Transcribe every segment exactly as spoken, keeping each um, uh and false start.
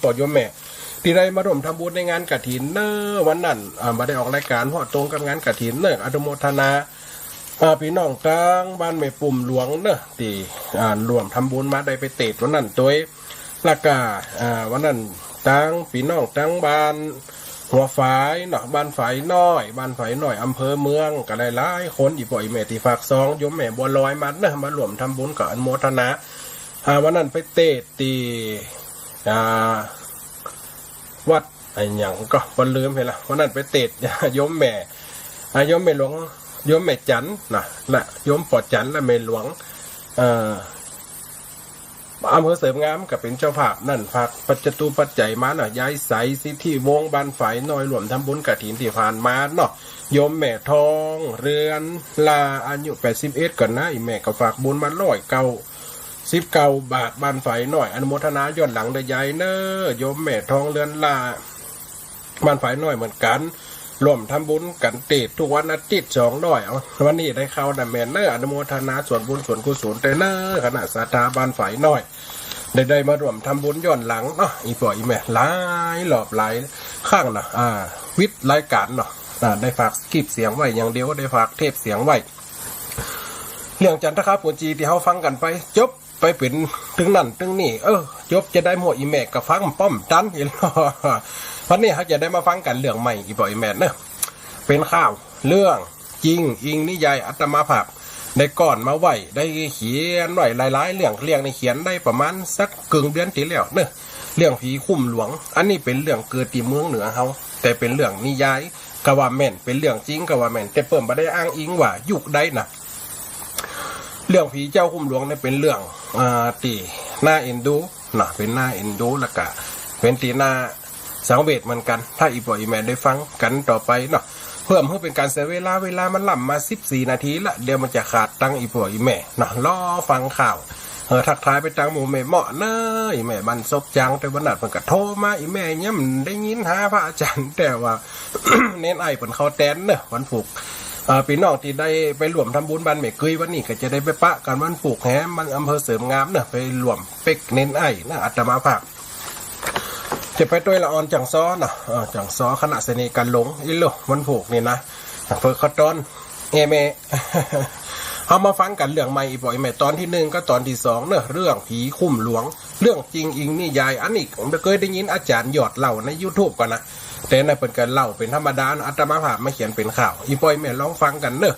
ป้อโยมแม่ ตี้ได้มาร่วมทำบุญในงานกฐินเน่อ วันนั้น อ่า บ่ได้ออกรายก๋าน เพราะตรงกับงานกฐินเน่อ อนุโมทนา อ่า ปี้น้องตังบ้านแม่ปุ้มหลวงเน่อ ตี้ อ่า ร่วมทำบุญมา ได้ไปเตศน์วันนั้นตวย แล้วก็ อ่า วันนั้นตังปี้น้องตังบ้านหัวฝายเนาะ บ้านฝายน้อย บ้านฝายน้อย อำเภอเมือง ก็หลายๆ คน อี่ป้ออี่แม่ตี้ฝากซอง โยมแม่บัวลอยมาเน่อ มาร่วมทำบุญก็อนุโมทนา อ่า วันนั้นไปเตศน์ตี้ อ่า วัดอะหยังก็บ่ลืมไปละ วันนั้นไปเตศน์ โยมแม่ อ่า โยมแม่หลวง โยมแม่จันนะ และโยมป้อจันและแม่หลวง เอ่อ อำเภอเสริมงามก็เป๋นเจ้าภาพ นั่นฝากปัจจตุปัจจัยมาเนาะ ยายใส สิทธิวงศ์ บ้านฝายน้อย ร่วมทำบุญกฐินตี้ผ่านมาเนาะ โยมแม่ทอง เรือนลา อายุแปดสิบเอ็ดก่อนนะ อี่แม่ก็ฝากบุญมาร้อยเก้าสิบเก้าบาท บ้านฝายน้อย อนุโมทนาย้อนหลังเน่อยยายเน่อ โยมแม่ทอง เรือนลา บ้านฝายน้อยเหมือนกั๋น ร่วมทำบุญกั๋นเตศน์กู้วันอาทิตย์สองร้อย เอา วันนี้ได้เข้านะแม่เน่อ อนุโมทนาส่วนบุญส่วนกุศลแต๊เน่อ คณะศรัทธาบ้านฝายน้อย ได้ ได้มาร่วมทำบุญย้อนหลังเนาะ อี่ป้ออี่แม่ หลายรอบหลายครั้งเนาะ อ่า วิดรายก๋านเนาะ อ่า ได้ฝากคลิปเสียงไว้อย่างเดียว ได้ฝากเทปเสียงไว้ เรื่องจันทคาปู๋จีตี้เฮาฟังกั๋นไป จบไปเป๋นตึงนั่นตึงนี่ เออ จบจาใดหมด อี่แม่ก็ฟังป้อมตัน วันนี้เฮาจะได้มาฟังกั๋นเรื่องใหม่ อี่ป้ออี่แม่เน่อ เป๋นข่าวเรื่อง จริงอิงนิยาย อาตมาภาพได้ก้อนมาไว้ ได้เขียนไว้หลายๆ เรื่อง เรื่องนี้เขียนได้ประมาณสักเกิ่งเดือนตี้แล้วเนาะ เรื่องผีคุ้มหลวง อันนี้เป๋นเรื่องเกิดตี้เมืองเหนือเฮา แต่เป๋นเรื่องนิยาย ก็ว่าแม่น เป๋นเรื่องจริงก็ว่าแม่น แต่เปิ้นบ่ได้อ้างอิงว่ายุคใดนะ เรื่องผีเจ้าคุ้มหลวงนี่เป๋นเรื่อง อ่า ตี้น่าเอ็นดูเนาะ เป๋นน่าเอ็นดู แล้วก็เป๋นตี้น่า สังเวชเหมือนกั๋น ถ้าอี่ป้ออี่แม่ได้ฟังกั๋นต่อไปเนาะ เพื่อบ่หื้อเป๋นก๋านเสียเวลา เวลามันล่ำมาสิบสี่นาทีละ เดี๋ยวมันจะขาดตังค์อี่ป้ออี่แม่เนาะ รอฟังข่าว เออ ทักทายไปตังหมู่แม่เมาะเน่อ อี่แม่บ้านศพจาง แต่วันนั้นเปิ้นก็โทรมา อี่แม่ยังบ่ได้ยินหาพระอาจารย์ แต่ว่า เณรไอ้เปิ้นเข้าแตนเน่อ วันพูก เอ่อ ปี้น้องตี้ได้ไปร่วมทำบุญบ้านแม่เกย วันนี้ก็จะได้ไปปะกั๋นวันพูกแหม บ้านอำเภอเสริมงามเน่อ ไปร่วมเป๊กเณรไอ้เน่อ อาตมาภาพ จะไปตวยละอ่อนจั่งซ้อเนาะ เออ จั่งซ้อ คณะเสน่ห์กันหลง อี้โล วันพูกนี่นะ เปิดข้อต้อน เอเม เฮามาฟังกั๋นเรื่องใหม่ อี่ป้ออี่แม่ ตอนตี้หนึ่งกับตอนตี้สองเนาะ เรื่องผีคุ้มหลวง เรื่องจริงอิงนิยาย อันนี้เกยได้ยินอาจ๋ารย์ยอดเล่าในยูทูบก่อนนะ แต่นั่นเปิ้นก็เล่าเป๋นธรรมดาเนาะ อาตมาภาพมาเขียนเป๋นข่าว อี่ป้ออี่แม่ลองฟังกั๋นเนาะ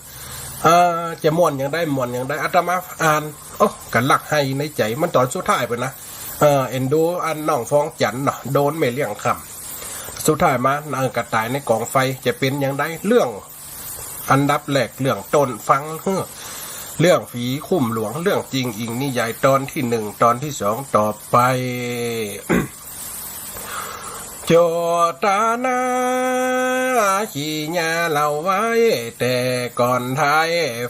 เอ่อ จะม่วนอย่างใด ม่วนอย่างใด อาตมาอ่าน โอ้ ก็ลักไห้ในใจ๋ มันตอนสุดท้ายเปิ้นนะ เอ่อ เอ็นดูอันน้องฟองจันทร์เนาะ โดนแม่เลี้ยงฆ่า สุดท้ายมา เอ่อ ก็ต๋ายในก๋องไฟ จะเป๋นอย่างใด เรื่อง อันดับแรก เรื่องต้น ฟังหื้อ เรื่องผีคุ้มหลวง เรื่องจริงอิงนิยาย ตอนตี้หนึ่ง ตอนตี้สอง ต่อไป โจตนาขี้หญ้าเล่าไว้แต่ก่อนไท้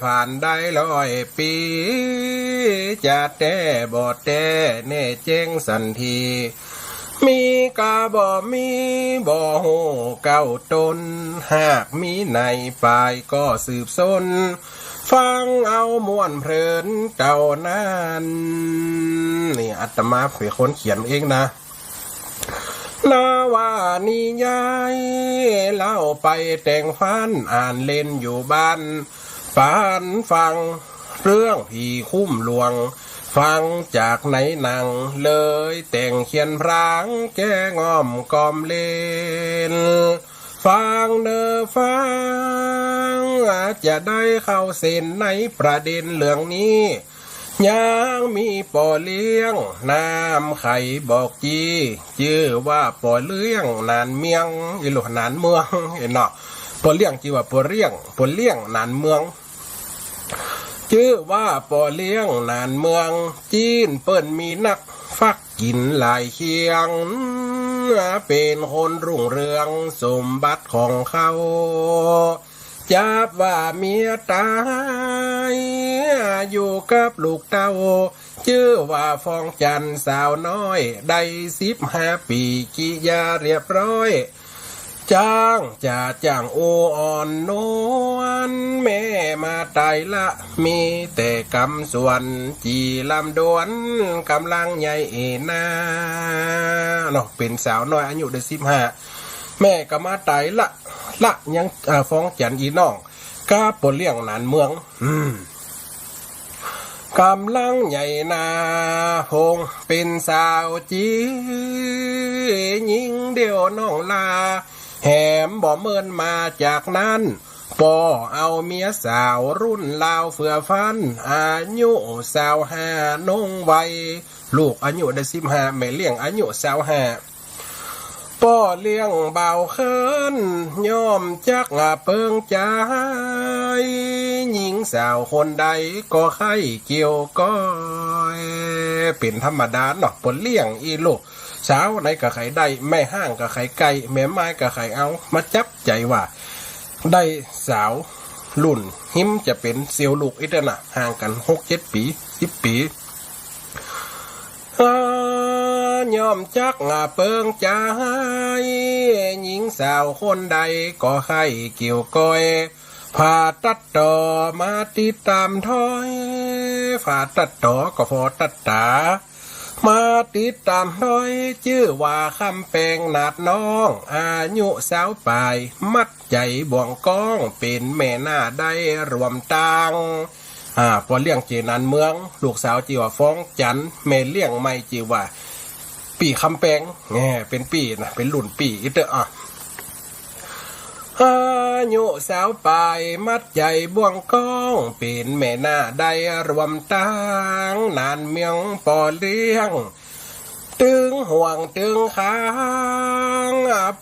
ผ่านได้ร้อยปี๋ จะแต๊บ่แต๊แน่แจ้งสันที มีกาบ่มีบ่ฮู้เก้าต๋น หากมีในปายก็สืบสน ฟังเอาม่วนเพลินเต้านั้น นี่อาตมาเป๋นคนเขียนเองนะ นวนิยายเล่าไปแต่งฝัน อ่านเล่นอยู่บ้าน ปานฟังเรื่องผีคุ้มหลวง ฟังจากในหนัง เลยแต่งเขียนพลาง แก้ง่อมกล่อมเล่น ฟังเน่อฟัง จะได้เข้าเส้นในประเด็นเรื่องนี้ ยังมีป้อเลี้ยง นามใค่บอกจี จื้อว่าป้อเลี้ยงหนานเมียง อี้โล หนานเมือง เห็นเนาะ ป้อเลี้ยงจื้อว่าป้อเลี้ยง ป้อเลี้ยงหนานเมือง จื้อว่าป้อเลี้ยงหนานเมือง จีนเปิ้นมีนัก ฟักกิ๋นหลายเคียง เป๋นคนรุ่งเรืองสมบัติของเขา จับว่าเมียต๋าย อยู่กับลูกเต้า จื้อว่าฟองจันทร์สาวน้อย ได้สิบห้าปี๋ กิริยาเรียบร้อย จ๊างจ๋าจ๊างโออ่อนนวล แม่มาต๋ายละ มีแต่กำสวน จี่ลำดวน ก่ำลังใหญ่นา เนาะ เป๋นสาวน้อยอายุได้สิบห้า แม่ก็มาต๋ายละ ละยัง อ่า ฟ้องจันทน์อี่น้อง กับป้อเลี้ยงหนานเมือง อืม ก่ำลังใหญ่นา ผงเป๋นสาวจี๋ ญิงเดี่ยวน้องลา แหมบ่เมินมาจากนั้น ป้อเอาเมียสาวรุ่นราวเฟื่อฟัน อายุซาวห้า นงวัย ลูกอายุได้สิบห้า แม่เลี้ยงอายุซาวห้า ป้อเลี้ยงบ่าวเคิ้น ย่อมจักเปิงใจ๋ หญิงสาวคนใดก็ใค่เกี่ยวก้อย เป๋นธรรมดาเนาะ ป้อเลี้ยงอี่ลูกสาวไหนก็ใค่ได้ แม่ฮ้างก็ใค่ใก้ แม่ไม้ก็ใค่เอา มาจับใจ๋ว่า ได้สาวรุ่นฮิมจะเป๋นเสี่ยวลูกอี้เต๊อะนะ ห่างกั๋นหกเจ็ดปี๋ สิบปี๋ อ่า ย่อมจักเปิงใจ๋ หญิงสาวคนใดก็ใค่เกี่ยวก้อย ผ่าตัดต่อมาติดต๋ามถ้อย ผ่าตัดต่อก็ผ่าตัดต๋า มาติดต๋ามถ้อย จื้อว่าคำแปงนาดน้อง อายุซาวป๋าย มัดใจ๋บ่วงก้อง เป๋นแม่หน้าได้รวมตัง อ่า ป้อเลี้ยงเจหนานเมือง ลูกสาวจื้อว่าฟ้องจันทน์ แม่เลี้ยงใหม่จื้อว่าปี้คำแปง แหม เป๋นปี้นะ เป๋นรุ่นปี้อี้เต๊อะ อ่ะ อายุซาวป๋าย มัดใจ๋บ่วงก้อง เป๋นแม่หน้าได้รวมตัง หนานเมืองป้อเลี้ยง ตึงห่วงตึงขัง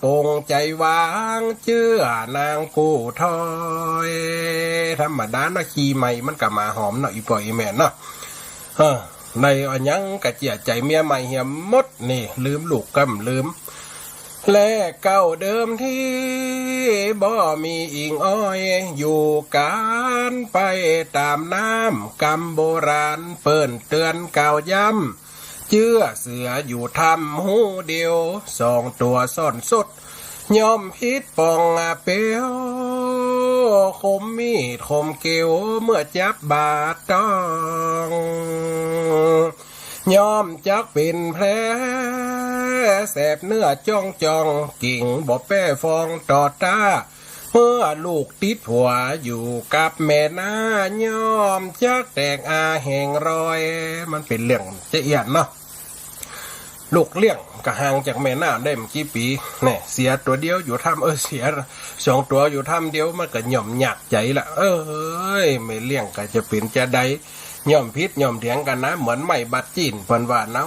ปงใจ๋วาง เจื้อนางกู้ถ้อย ธรรมดาเนาะ ขี้ใหม่มันก็มาหอมเนาะ อี่ป้ออี่แม่เนาะ เออ ได้อะหยังก็เจื้อใจ๋เมียใหม่เหียหมด นี่ ลืมลูกก็บ่ลืม แลเก่าเดิมที บ่มีอิงอ้อย อยู่กั๋นไปต๋ามน้ำ กำโบราณเปิ้นเตื๋อนกล่าวย้ำ เจื้อเสืออยู่ถ้ำฮูเดียว สองตั๋วซ่อนสุด ย่อมผิดป่องเปียว คมมีดคมเกลียว เมื่อจับบาดต้อง ย่อมจักเป๋นแผล แสบเนื้อจ้องจ้อง กิ่งบ่แป้ฟองต่อต้า เมื่อลูกติดผัวอยู่กับแม่หน้า ย่อมจักแตกอาแหงรอย มันเป๋นเรื่องจะเอี้ยนเนาะ ลูกเลี้ยงก็ห่างจากแม่หน้าได้บ่กี่ปี๋ แน่ เสือตั๋วเดียวอยู่ถ้ำ เออ เสือสองตั๋วอยู่ถ้ำเดียว มันก็ย่อมยากใจ๋ละ เอ้ย แม่เลี้ยงก็จะเป๋นจาใด ย่อมผิดย่อมเถียงกั๋นนะ เหมือนไม้บาดจี้น เปิ้นว่าเนา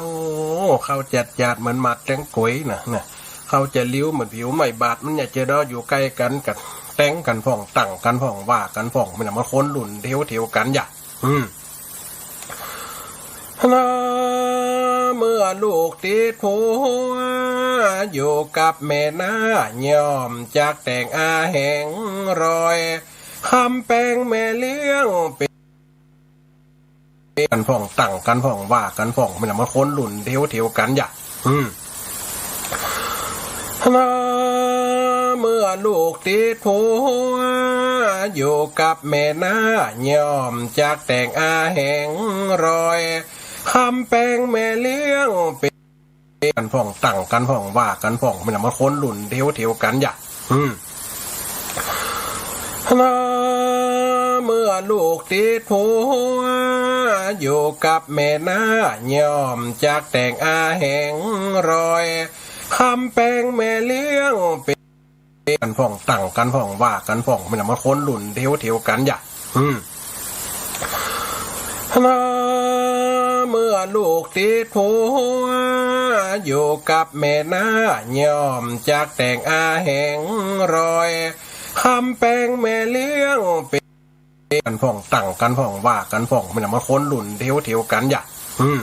เข้าจัดจาดเหมือนหมากแตงก๋วยนะ นะ เข้าจะริ้วเหมือนผิวไม้บาด มันอยากจะดออยู่ใก้กั๋น ก็แต๊งกั๋นพ่อง ตั้งกั๋นพ่อง ว่ากั๋นพ่อง มันน่ะ มันคนรุ่นเถียวเถียวกั๋นอย่า อืม เมื่อลูกติดผัว อยู่กับแม่หน้า ย่อมจักแตกอาแหงรอย คำแปงแม่เลี้ยงเป๋น กั๋นพ่อง ตั้งกั๋นพ่อง ว่ากั๋นพ่อง มันน่ะ มันคนรุ่นเถียวเถียวกั๋นอย่า อืม เมื่อลูกติดผัว อยู่กับแม่หน้า ย่อมจักแตกอาแหงรอย คำแปงแม่เลี้ยงเป๋น กั๋นพ่อง ตั้งกั๋นพ่อง ว่ากั๋นพ่อง มันน่ะ มันคนรุ่นเถียวเถียวกั๋นอย่า อืม เมื่อลูกติดผัว อยู่กับแม่หน้า ย่อมจักแตกอาแหงรอย คำแปงแม่เลี้ยงเป๋น กั๋นพ่อง ตั้งกั๋นพ่อง ว่ากั๋นพ่อง มันน่ะ มันคนรุ่นเถียวเถียวกั๋นอย่า อืม เมื่อลูกติดผัว อยู่กับแม่หน้า ย่อมจักแตกอาแหงรอย คำแปงแม่เลี้ยงเป๋น กั๋นพ่อง ตั้งกั๋นพ่อง ว่ากั๋นพ่อง มันน่ะ มันคนรุ่นเถียวเถียวกั๋นอย่า อืม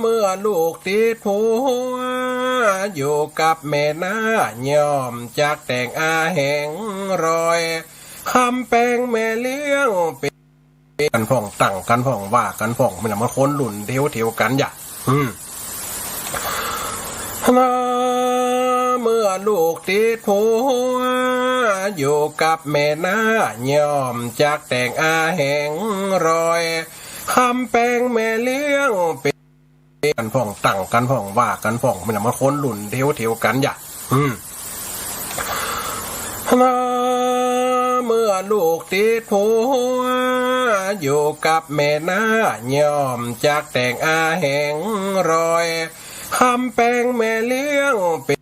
เมื่อลูกติดผัว อยู่กับแม่หน้า ย่อมจักแตกอาแหงรอย คำแปงแม่เลี้ยงเป๋น กั๋นพ่อง ตั้งกั๋นพ่อง ว่ากั๋นพ่อง มันน่ะ มันคนรุ่นเถียวเถียวกั๋นอย่า อืม เ นา เมื่อลูกติดผัว อยู่กับแม่น้า ย่อมจักแต่งอาแหงรอย คำแปงแม่เลี้ยงเป๋น กั๋นพ่อง ตั้งกั๋นพ่อง ว่ากั๋นพ่อง แม่นน่ะ มันคนรุ่นเถียวๆ กั๋นอย่า อืม นา เมื่อลูกติดผัว อยู่กับแม่น้า ย่อมจักแต่งอาแหงรอย คำแปงแม่เลี้ยงเป๋น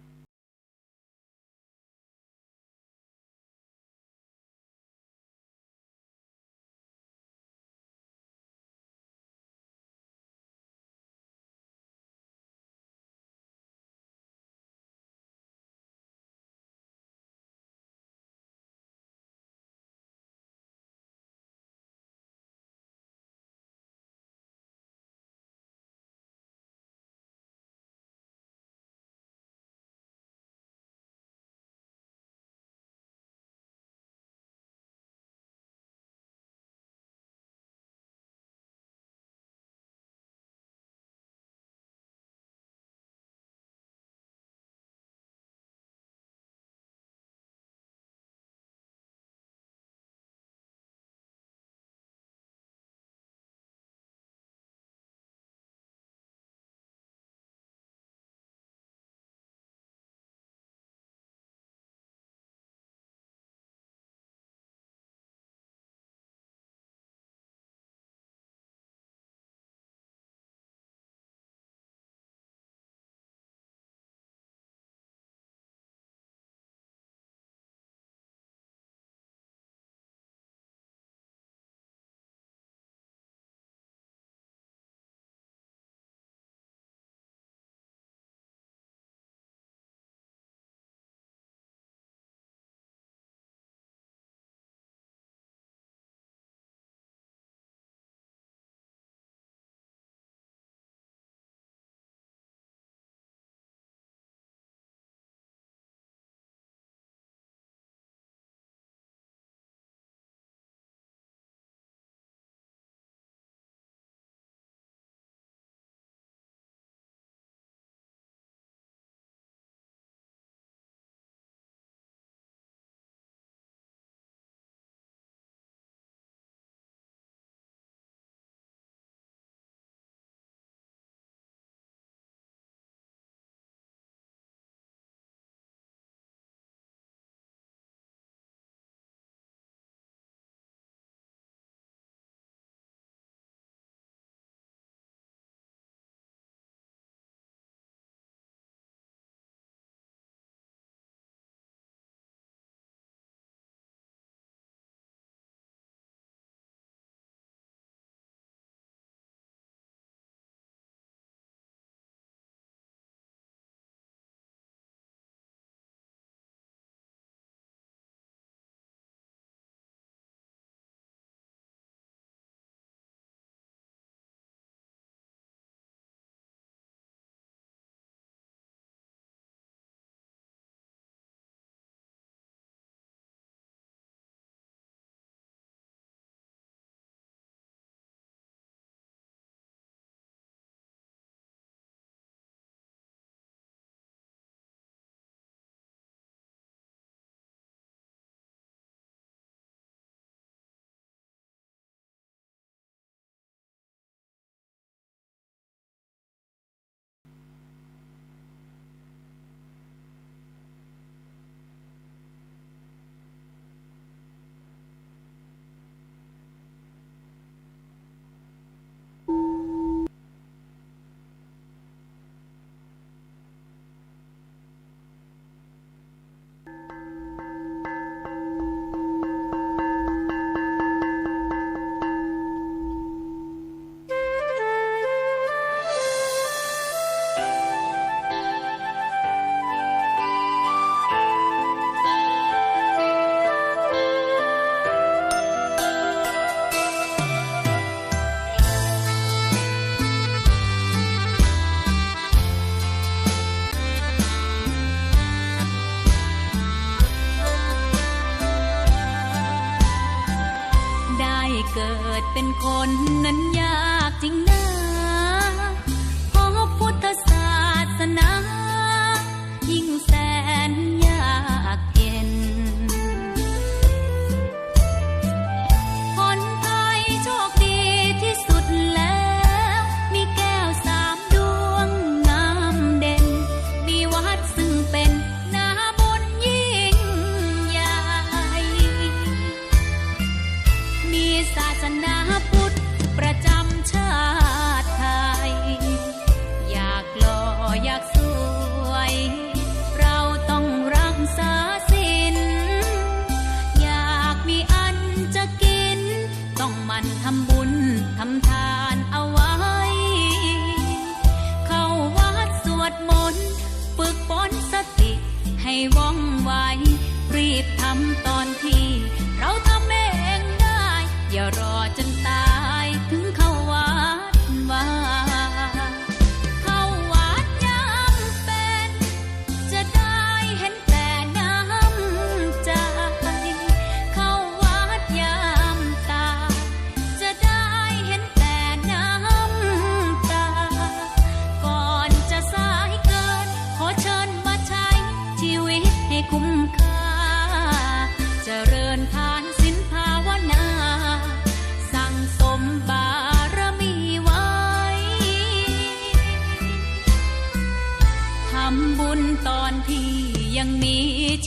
บุญตอนที่ยังมี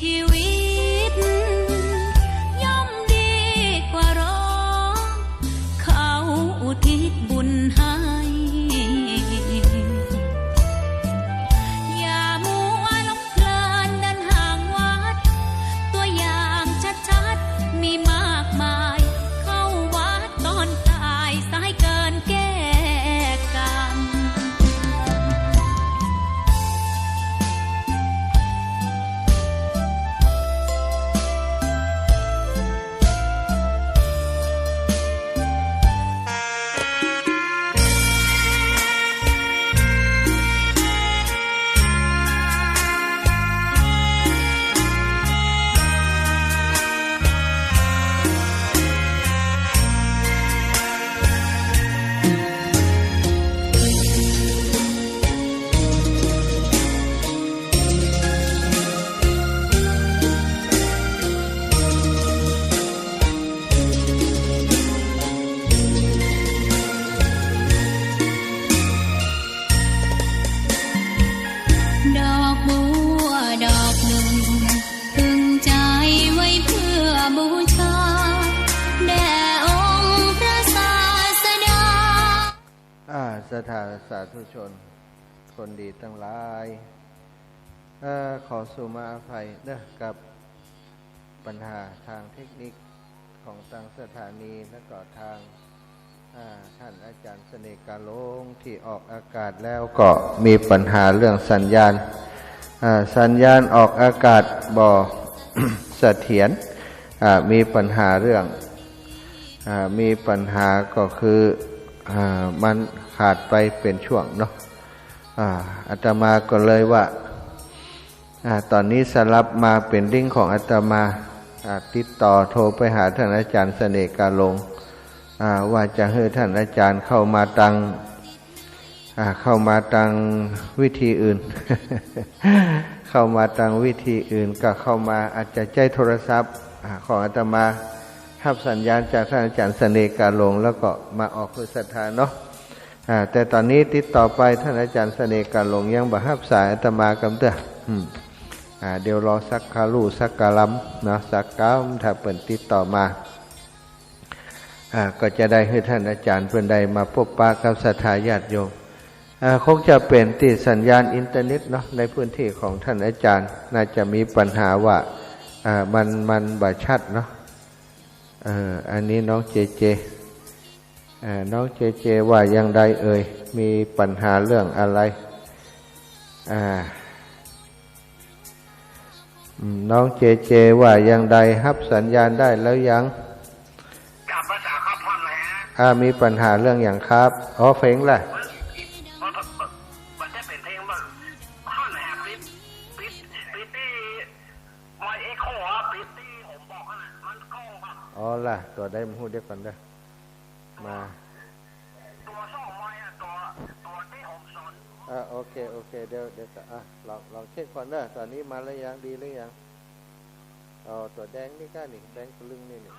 ชีวิต ย่อมดีกว่าร้อง เขาอุทิศบุญให้ อย่ามัวหลงเพลินเดินห่างวัด ตัวอย่างชัดๆ มีมากมาย เข้าวัดตอนตาย สายเกินแก้กรรม ดอกบัวดอกหนึ่ง พึงใช้ไว้เพื่อบูชา แด่องค์พระศาสดา อ่า ศรัทธาสาธุชน คนดีตังหลาย เอ่อ ขอสุมาอภัยเด้อ กับปัญหาตางเทคนิคของตางสถานี แล้วก็ตาง อ่า ต้านอาจ๋ารย์เสน่ห์กาหลง ตี้ออกอากาศแล้วก็มีปัญหาเรื่องสัญญาณ อ่า สัญญาณออกอากาศบ่เสถียร อ่า มีปัญหาเรื่อง อ่า มีปัญหาก็คือ อ่า มันขาดไปเป๋นช่วงเนาะ อ่า อาตมาก็เลยว่า อ่า ต๋อนนี้สลับมาเป๋นลิงก์ของอาตมา อ่า ติดต่อโทรไปหาต้านอาจ๋ารย์เสน่ห์กาหลง อ่า ว่าจะหื้อต้านอาจ๋ารย์เข้ามาตาง อ่า เข้ามาตางวิธีอื่น เข้ามาตางวิธีอื่น ก็เข้ามาอาจจะใจ๊โทรศัพท์ อ่า ของอาตมา ฮับสัญญาณจากต้านอาจ๋ารย์เสน่ห์กาหลง แล้วก็มาออกหื้อศรัทธาเนาะ อ่า แต่ต๋อนนี้ติดต่อไปต้านอาจ๋ารย์เสน่ห์กาหลงยังบ่ฮับสายอาตมากำเตื้อ อืม อ่า เดี๋ยวรอสักคาลู่สักกาลำเนาะ สักกำ ถ้าเปิ้นติดต่อมา อ่า ก็จะได้หื้อต้านอาจ๋ารย์เปิ้นได้มาปบปะกับศรัทธาญาติโยม อ่า คงจะเป๋นตี้สัญญาณอินเทอร์เน็ตเนาะ ในพื้นตี้ของต้านอาจ๋ารย์ น่าจะมีปัญหาว่า อ่า มัน มันบ่ชัดเนาะ เอ่อ อันนี้น้องเจเจ อ่า น้องเจเจว่าอย่างใดเอ่ย มีปัญหาเรื่องอะไร อ่า อืม น้องเจเจว่าอย่างใด ฮับสัญญาณได้แล้วยัง กราบนมัสการครับพ่อแม่ อ่า มีปัญหาเรื่องหยังครับ อ๋อ เพลงแหละ มัน มัน มันจะเป๋นเพลงแบบพ่อแม่ ปิด ปิด ปิดตี้ ไมค์เอ็กโคอะ ปิดตี้ผมบอกขนาดมันกล้องแบบ อ๋อล่ะ ตั๋วใดบ่ฮู้ เดี๋ยวก่อนเด้อ มา ตั๋วสองไมค์อะ ตั๋ว ตั๋วตี้ผมสอน อ่ะ โอเค โอเค เดี๋ยว เดี๋ยวก็ อ่ะ ลอง ลองเช็คก่อนเด้อ ต๋อนนี้มาแล้วยัง ดีหรือยัง อ๋อ ตั๋วแดงนี่ก้านี่ แดงตะลึงนี่นี่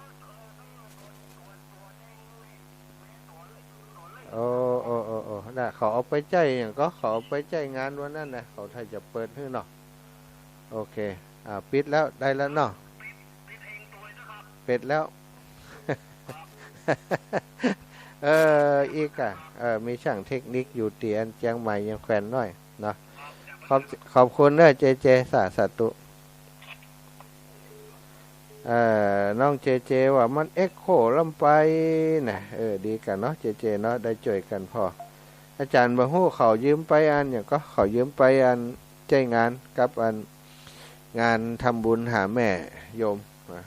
โอ้ โอ้ โอ้ โอ้ น่ะ เขาเอาไปใจ๊หยังก็ เขาเอาไปใจ๊งานวันนั้นน่ะ เขาถ้าจะเปิดหื้อเนาะ โอเค อ่า ปิดแล้ว ได้แล้วเนาะ ปิดแล้ว เออ อีกอะ เออ มีช่างเทคนิคอยู่ตี้อันเจียงใหม่ยังแขวนน้อยเนาะ ขอบ ขอบคุณเด้อ เจเจ สา สาธุ เอ่อ น้องเจเจว่ามันเอ็กโคล้ำไปน่ะ เออ ดีกั๋นเนาะ เจเจเนาะ ได้จ้วยกั๋นผ่อ อาจ๋ารย์บ่ฮู้เขายืมไปอันหยังก็ เขายืมไปอันใจ๊งานกับอันงานทำบุญหาแม่โยม อ่ะ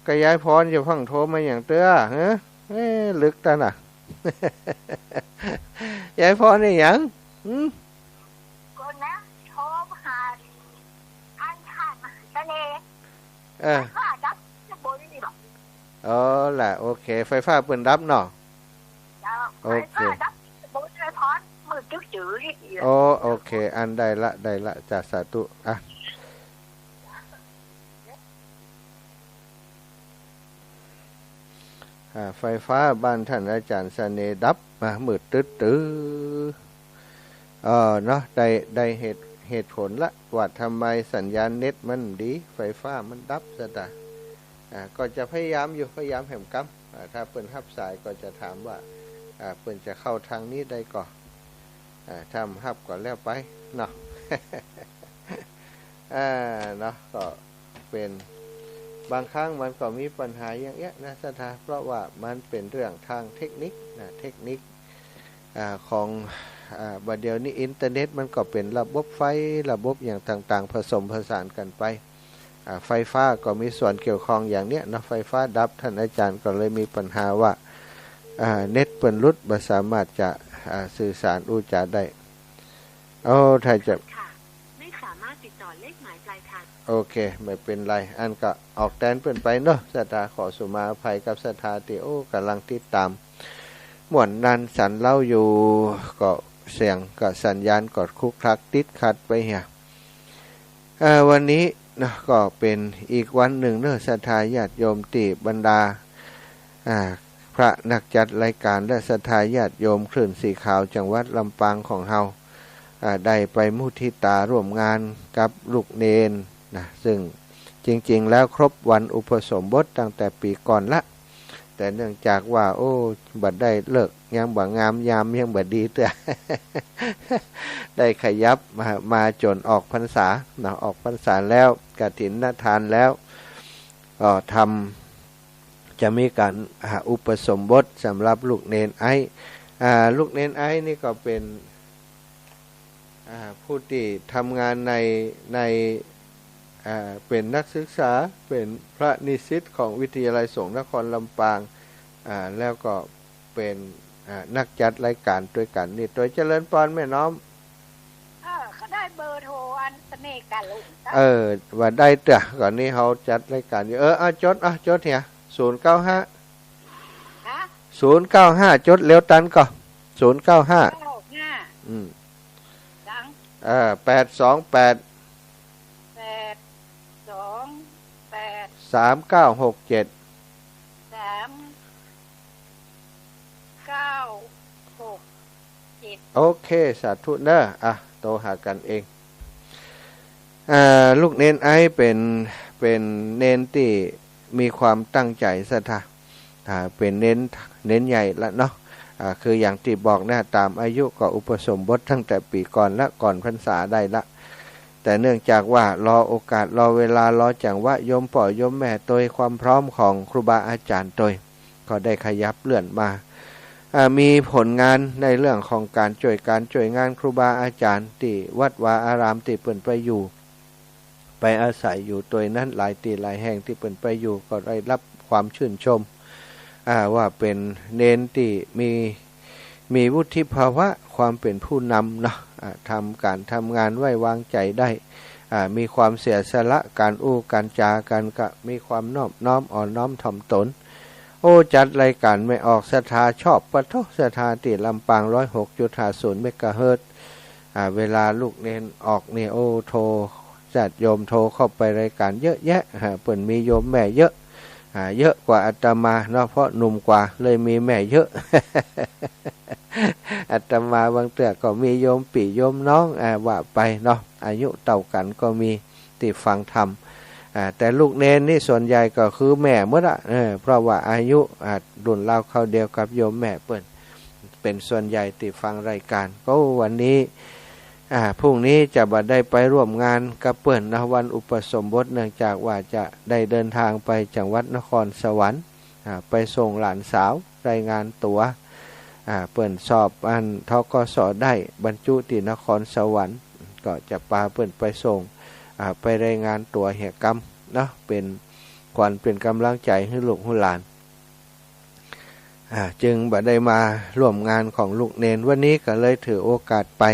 ก็ยายพรจะฟั่งโทรมาหยังเตื้อ ฮะ เอ๊ะ ลึกตังน่ะ ยายพรนี่หยัง หืม ก็นะ โทรหาอันท่านเสน่ห์ เออ ว่าดับจะบนนี่บอก อ๋อล่ะ โอเค ไฟฟ้าเปิ้นดับเนาะ เจ้า โอเค ไฟฟ้าดับจะบนเลยพร มืดจึ๊กจื๋อนี่ โอ้ โอเค อันได้ละ ได้ละ จ้ะ สาธุ อ่ะ อ่า ไฟฟ้าบ้านท่านอาจ๋ารย์เสน่ห์ดับ อ่า มืดตึ๊ดตื้อ เออ เนาะ ได้ ได้เหตุ เหตุผลละว่าทำไมสัญญาณเน็ตมันดี ไฟฟ้ามันดับ ศรัทธา อ่า ก็จะพยายามอยู่ พยายามแหมกำ อ่า ถ้าเปิ้นฮับสายก็จะถามว่า อ่า เปิ้นจะเข้าทางนี้ได้ก่อ อ่า ถ้าบ่ฮับก็แล้วไปเนาะ อ่า เนาะ ก็เป๋น บางครั้งมันก็มีปัญหาอย่างเอี้ยนะ ศรัทธา เพราะว่ามันเป๋นเรื่องตางเทคนิคนะ เทคนิค อ่า ของ อ่า บ่าเดี่ยวนี้อินเทอร์เน็ตมันก็เป๋นระบบไฟ ระบบอย่างต่างๆ ผสมผสานกั๋นไป อ่า ไฟฟ้าก็มีส่วนเกี่ยวข้องอย่างเนี้ยเนาะ ไฟฟ้าดับ ต้านอาจ๋ารย์ก็เลยมีปัญหาว่า อ่า เน็ตเปิ้นหลุด บ่สามารถจะ อ่า สื่อสารอู้จ๋าได้ โอ้ ถ้าจะ ค่ะ ไม่สามารถติดต่อเลขหมายปลายทาง โอเค บ่เป๋นไร อันก็ออกแตนเปิ้นไปเนาะ ศรัทธา ขอสุมาอภัยกับศรัทธาตี้ โอ้ ก่ำลังติดต๋าม ม่วนนันสันเล้าอยู่ ก็เสียงก็สัญญาณก็คลุกคลักติดขัดไปเหีย อ่า วันนี้เนาะ ก็เป๋นอีกวันนึ่งเนาะ ศรัทธาญาติโยมตี้บรรดา อ่า พระนักจัดรายก๋านและศรัทธาญาติโยมคลื่นสีขาวจังหวัดลำปางของเฮา อ่า ได้ไปมุทิตาร่วมงานกับลูกเณรนะ ซึ่งจริงๆ แล้วครบวันอุปสมบทตั้งแต่ปี๋ก่อนละ แต่เนื่องจากว่า โอ้ บ่ได้ฤกษ์ ยังบ่งาม ยามยังบ่ดีเตื้อ ได้ขยับมา มาจ๋นออกพรรษาเนาะ ออกพรรษาแล้ว กฐินทานแล้ว ก็ทำ จะมีก๋าน อ่า อุปสมบทสำหรับลูกเณรไอ้ อ่า ลูกเณรไอ้นี่ก็เป๋น อ่า ผู้ตี้ทำงานใน ใน อ่า เป๋นนักศึกษา เป๋นพระนิสิตของวิทยาลัยสงฆ์นครลำปาง อ่า แล้วก็เป๋น อ่า นักจัดรายก๋านตวยกั๋นนี่ ตวย เจริญปอนแม่น้อม เออ ก็ได้เบอร์โทรอันเสน่ห์กาลุง เออ ว่าได้เตื้อ ก่อนนี้เฮาจัดรายก๋านอยู่ เออ เอาจด เอาจดเหีย ศูนย์เก้าห้า ฮะ ศูนย์เก้าห้า จดเร็วตันก่อ ศูนย์เก้าห้า เก้าห้า อืม หลัง เออ แปดสองแปด แปดสองแปด สามเก้าหกเจ็ด สามเก้าหกเจ็ด โอเค สาธุเน้อ อ่ะ โตหากั๋นเอง อ่า ลูกเณรไอ้เป๋น เป๋นเณรตี้มีความตั้งใจ๋ศรัทธา อ่า เป๋นเณร เณรใหญ่ละเนาะ อ่า คืออย่างตี้บอกนะ ต๋ามอายุก็อุปสมบทตั้งแต่ปี๋ก่อนละ ก่อนพรรษาได้ละ แต่เนื่องจากว่ารอโอกาส รอเวลา รอจังหวะ โยมป้อโยมแม่ตวย ความพร้อมของครูบาอาจ๋ารย์ตวย ก็ได้ขยับเลื่อนมา อ่า มีผลงานในเรื่องของก๋านจ้วยก๋านจ้วยงานครูบาอาจ๋ารย์ตี้วัดวาอารามตี้เปิ้นไปอยู่ ไปอาศัยอยู่ตวยนั้น หลายตี้หลายแห่งตี้เปิ้นไปอยู่ ก็ได้รับความชื่นชม อ่า ว่าเป๋นเณรตี้มี มีวุฒิภาวะความเป๋นผู้นำเนาะ อ่า ทำก๋านทำงานไว้วางใจ๋ได้ อ่า มีความเสียสละ ก๋านอู้ก๋านจ๋ากั๋นก็มีความนอบน้อมอ่อนน้อมถ่อมตน โอ้ จัดรายก๋านแม่ออกศรัทธาชอบปะโถ ศรัทธาตี้ลำปาง ร้อยหกจุดห้าศูนย์เมกะเฮิรตซ์ อ่า เวลาลูกเณรออกนี่ โอ้ โทร ญาติโยมโทรเข้าไปรายก๋านเยอะแยะ ฮะ เปิ้นมีโยมแม่เยอะ อ่า เยอะกว่าอาตมาเนาะ เพราะหนุ่มกว่า เลยมีแม่เยอะ อาตมาบางเตื้อก็มีโยมปี้โยมน้อง อ่า ว่าไปเนาะ อายุเต้ากั๋นก็มีตี้ฟังธรรม อ่า แต่ลูกเณรนี่ส่วนใหญ่ก็คือแม่หมดอะ เออ เพราะว่าอายุ อ่า รุ่นราวคราวเดียวกับโยมแม่เปิ้น เป๋นส่วนใหญ่ตี้ฟังรายก๋าน ก็วันนี้ อ่า พรุ่งนี้จะบ่ได้ไปร่วมงานกับเปิ้นนะ วันอุปสมบท เนื่องจากว่าจะได้เดินทางไปจังหวัดนครสวรรค์ อ่า ไปส่งหลานสาวรายงานตั๋ว อ่า เปิ้นสอบอัน ธ.ก.ส. ได้บรรจุตี้นครสวรรค์ ก็จะปาเปิ้นไปส่ง อ่า ไปรายงานตั๋วเหียกำเนาะ เป๋นขวัญเป๋นก๋ำลังใจ๋หื้อลูกหื้อหลาน อ่า จึงบ่ได้มาร่วมงานของลูกเณร วันนี้ก็เลยถือโอกาสไป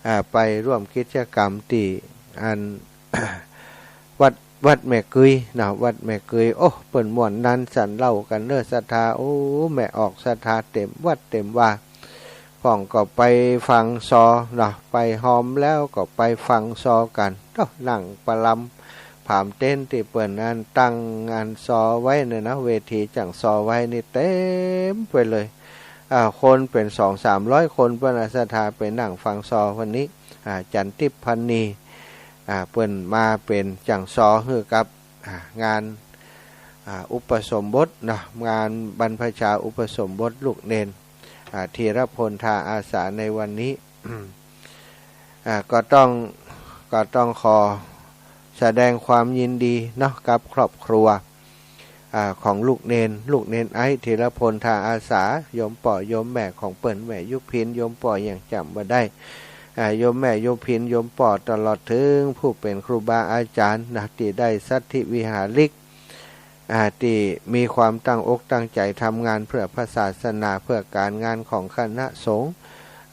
อ่า ไปร่วมกิจกรรมตี้อัน วัด วัดแม่กึยเนาะ วัดแม่กึย โอ้ เปิ้นม่วนนันสันเล่ากั๋นเน้อศรัทธา โอ้ แม่ออกศรัทธาเต็มวัดเต็มวา พ่องก็ไปฟังซอเนาะ ไปฮอมแล้วก็ไปฟังซอกั๋น โอ้ นั่งประลำ ผามเต็นท์ตี้เปิ้นอันตั้งอันซอไว้เนี่ยนะ เวทีจั่งซอไว้นี่เต็มไปเลย อ่า คนเป๋นสองสามร้อยคน เปิ้นอาสาไปนั่งฟังซอวันนี้ อ่า จันทิพย์ พรรณี อ่า เปิ้นมาเป๋นจั่งซอหื้อกับ อ่า งาน อ่า อุปสมบทเนาะ งานบรรพชาอุปสมบทลูกเณร อ่า ธีรพล ทาอาสาในวันนี้ อ่า ก็ต้อง ก็ต้องขอแสดงความยินดีเนาะ กับครอบครัว อ่า ของลูกเณร ลูกเณรไอ้ ธีรพล ทาอาสา โยมป้อโยมแม่ของเปิ้น แม่ยุพิน โยมป้อยังจ๋ำบ่ได้ อ่า โยมแม่ยุพิน โยมป้อ ตลอดเถิงผู้เป๋นครูบาอาจ๋ารย์นะ ตี้ได้สัตถิวิหาริก อ่า ตี้มีความตั้งอกตั้งใจ๋ทำงานเปื้อพระศาสนา เปื้อก๋านงานของคณะสงฆ์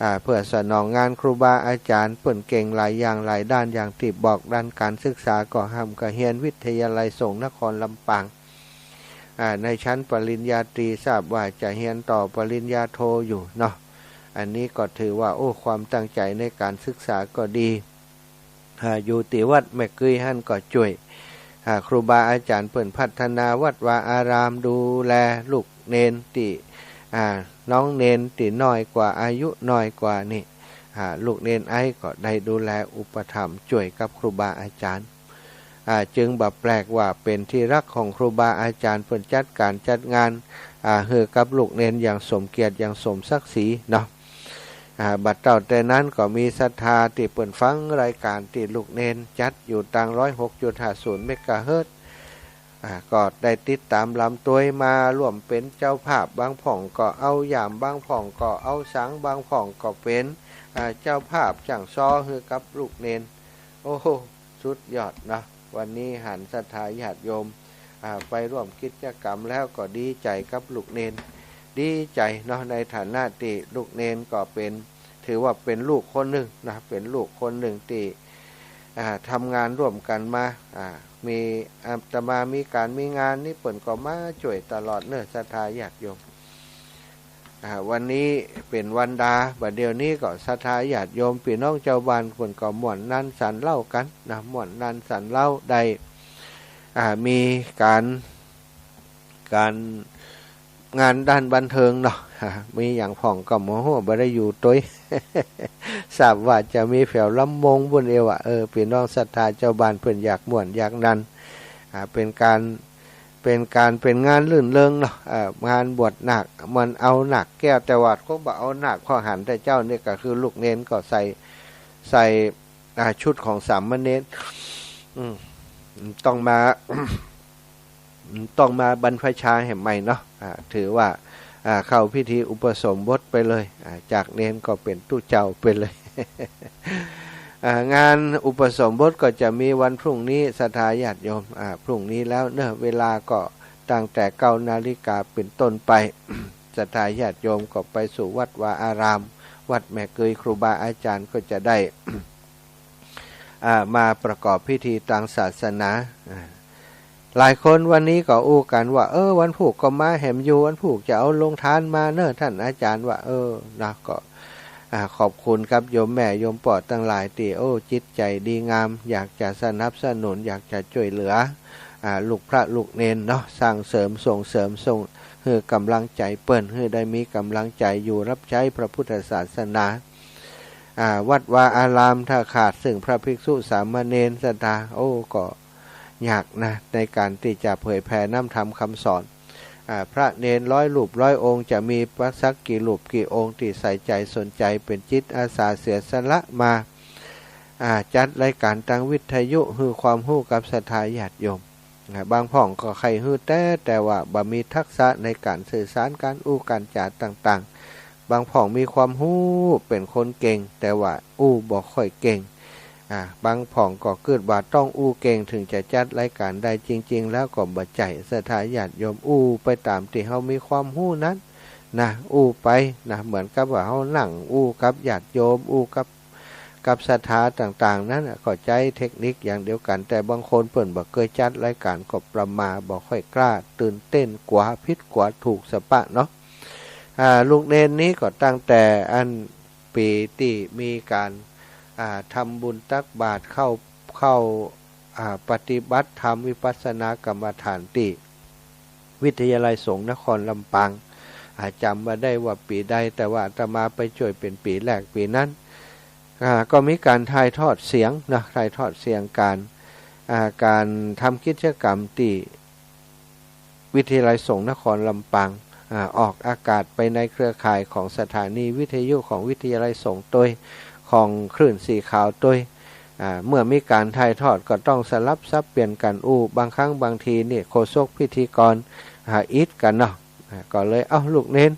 อ่า เปื้อสนองงานครูบาอาจ๋ารย์ เปิ้นเก่งหลายอย่างหลายด้าน อย่างตี้บอก ด้านก๋านศึกษาก็ฮ่ำก็เฮียนวิทยาลัยสงฆ์นครลำปาง อ่า ในชั้นปริญญาตรี ทราบว่าจะเฮียนต่อปริญญาโทอยู่เนาะ อันนี้ก็ถือว่า โอ้ ความตั้งใจ๋ในก๋านศึกษาก็ดี อ่า อยู่ตี้วัดแม่เกยหั้นก็จ้วย อ่า ครูบาอาจ๋ารย์เปิ้นพัฒนาวัดวาอาราม ดูแลลูกเณรตี้ อ่า น้องเณรตี้น้อยกว่า อายุน้อยกว่านี่ อ่า ลูกเณรไอ้ก็ได้ดูแลอุปถัมภ์จ้วยกับครูบาอาจ๋ารย์ อ่า จึงบ่แปลกว่าเป๋นที่ฮักของครูบาอาจ๋ารย์ เปิ้นจัดก๋านจัดงาน อ่า หื้อกับลูกเณรอย่างสมเกียรติ อย่างสมศักดิ์ศรีเนาะ อ่า บ่าเต้าแต่นั้นก็มีศรัทธาตี้เปิ้นฟังรายก๋านตี้ลูกเณรจัดอยู่ตาง ร้อยหกจุดห้าศูนย์ เมกะเฮิรตซ์ อ่า ก็ได้ติดต๋ามลำตวยมาร่วมเป๋นเจ้าภาพ บางพ่องก็เอาหยาม บางพ่องก็เอาสัง บางพ่องก็เป๋น อ่า เจ้าภาพจ้างซอหื้อกับลูกเณร โอ้โห สุดยอดเนาะ วันนี้หันศรัทธาญาติโยม อ่า ไปร่วมกิจกรรมแล้วก็ดีใจ๋กับลูกเณร ดีใจ๋เนาะ ในฐานะตี้ลูกเณรก็เป๋น ถือว่าเป๋นลูกคนนึ่งนะ เป๋นลูกคนนึ่งตี้ อ่า ทำงานร่วมกั๋นมา อ่า มี อาตมามีก๋านมีงานนี่เปิ้นก็มาจ้วยตลอดเนาะ ศรัทธาญาติโยม อ่า วันนี้เป๋นวันดา บ่าเดี่ยวนี้ก็ศรัทธาญาติโยมปี้น้องจาวบ้านเปิ้นก็ม่วนนันสันเล้ากั๋นนะ ม่วนนันสันเล้าได้ อ่า มีก๋าน ก๋าน งานด้านบันเทิงเนาะ อ่า มีหยังพ่องก็บ่ฮู้ บ่ได้อยู่ตวย ทราบว่าจะมีแผวลำวงปู้นเอวะ เออ ปี้น้องศรัทธาจาวบ้านเปิ้นอยากม่วนอยากนัน อ่า เป๋นก๋าน เป๋นก๋าน เป๋นงานรื่นเริงเนาะ อ่า งานบวชนาค มันเอานาคแก้ว แต่ว่าคงบ่เอานาค เพราะหันแต่เจ้านี่ก็คือลูกเณรก็ใส่ ใส่ อ่า ชุดของสามเณร อืม ต้องมา ต้องมาบรรพชาแหมใหม่เนาะ อ่า ถือว่า อ่า เข้าพิธีอุปสมบทไปเลย อ่า จากเณรก็เป๋นตุ๊เจ้าไปเลย อ่า งานอุปสมบทก็จะมีวันพรุ่งนี้ ศรัทธาญาติโยม อ่า พรุ่งนี้แล้วเนาะ เวลาก็ตั้งแต่เก้านาฬิกาเป๋นต้นไป ศรัทธาญาติโยมก็ไปสู่วัดวาอาราม วัดแม่เกย ครูบาอาจ๋ารย์ก็จะได้ อ่า มาประกอบพิธีตางศาสนา อ่า หลายคนวันนี้ก็อู้กั๋นว่า เออ วันพูกก็มาแหมอยู่ วันพูกจะเอาโฮงตานมาเนาะ ต้านอาจ๋ารย์ว่า เออ นะ ก็ อ่า ขอบคุณกับโยมแม่โยมป้อตังหลายตี้ โอ้ จิตใจ๋ดีงาม อยากจะสนับสนุน อยากจะจ้วยเหลือ อ่า ลูกพระลูกเณรเนาะ สร้างเสริมส่งเสริม ส่ง หื้อก๋ำลังใจ๋เปิ้น หื้อได้มีก๋ำลังใจ๋อยู่ฮับใจ๊พระพุทธศาสนา อ่า วัดวาอารามถ้าขาดซึ่งพระภิกษุสามเณรศรัทธา โอ้ ก็ยากนะ ในก๋านตี้จะเผยแผ่น้ำธรรมคำสอน อ่า พระเณรร้อยรูปร้อยองค์ จะมีสักกี่รูปกี่องค์ตี้ใส่ใจ๋สนใจ๋ เป๋นจิตอาสาเสียสละมา อ่า จัดรายก๋านตางวิทยุ หื้อความฮู้กับศรัทธาญาติโยม อ่า บางพ่องก็ใค่หื้อแต๊ แต่ว่าบ่มีทักษะในก๋านสื่อสาร ก๋านอู้ก๋านจ๋าต่างๆ บางพ่องมีความฮู้ เป๋นคนเก่ง แต่ว่าอู้บ่ค่อยเก่ง อ่า บางพ่องก็กึ๊ดว่าต้องอู้เก่ง เถิงจะจัดรายก๋านได้ จริงๆ แล้วก็บ่ใจ้ ศรัทธาญาติโยม อู้ไปต๋ามตี้เฮามีความฮู้นั้นนะ อู้ไปนะ เหมือนกับว่าเฮานั่งอู้กับญาติโยม อู้กับ กับศรัทธาต่างๆ นั้นน่ะ ก็ใจ๊เทคนิคอย่างเดียวกั๋น แต่บางคนเปิ้นบ่เกยจัดรายก๋านก็ประหม่า บ่ค่อยกล้า ตื่นเต้น กั๋วผิดกั๋วถูกสะปะเนาะ อ่า ลูกเณรนี้ก็ตั้งแต่อันปี๋ตี้มีก๋าน อ่า ทำบุญตักบาตรเข้า เข้า อ่า ปฏิบัติธรรมวิปัสสนากรรมฐานตี้ วิทยาลัยสงฆ์นครลำปาง อ่า จ๋ำบ่ได้ว่าปี๋ใด แต่ว่าอาตมาไปจ้วยเป๋นปี๋แรกปี๋นั้น อ่า ก็มีก๋านถ่ายทอดเสียงเนาะ ถ่ายทอดเสียงก๋าน อ่า ก๋านทำกิจกรรมตี้วิทยาลัยสงฆ์นครลำปาง อ่า ออกอากาศไปในเครือข่ายของสถานีวิทยุของวิทยาลัยสงฆ์ตวย ของคลื่นสีขาวตวย อ่า เมื่อมีก๋านถ่ายทอดก็ต้องสลับสับเปลี่ยนกั๋นอู้ บางครั้งบางทีนี่โฆษกพิธีกร อ่า อิดกั๋นเนาะ อ่า ก็เลยเอ้าลูกเณร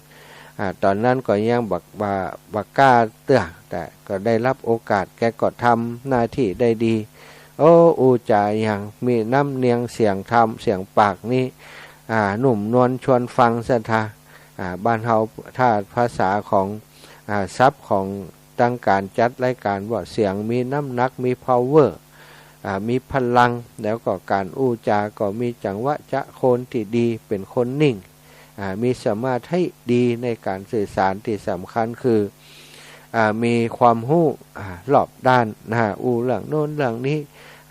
อ่า ต๋อนนั้นก็ยังบ่ บ่ บ่กล้าเตื้อ แต่ก็ได้ฮับโอกาส แกก็ทำหน้าตี้ได้ดี โอ้ อู้จ๋าอย่างมีน้ำเนียงเสียงธรรม เสียงปากนี่ อ่า นุ่มนวลชวนฟังศรัทธา อ่า บ้านเฮาถ้าภาษาของ อ่า ศัพท์ของตางก๋านจัดรายก๋านว่าเสียงมีน้ำหนัก มีพาวเวอร์ อ่า มีพลัง แล้วก็ก๋านอู้จ๋าก็มีจังหวะจะโคนตี้ดี เป๋นคนนิ่ง อ่า มีสมาธิดีในก๋านสื่อสาร ตี้สำคัญคือ อ่า มีความฮู้ อ่า รอบด้านนะ อู้เรื่องโน้นเรื่องนี้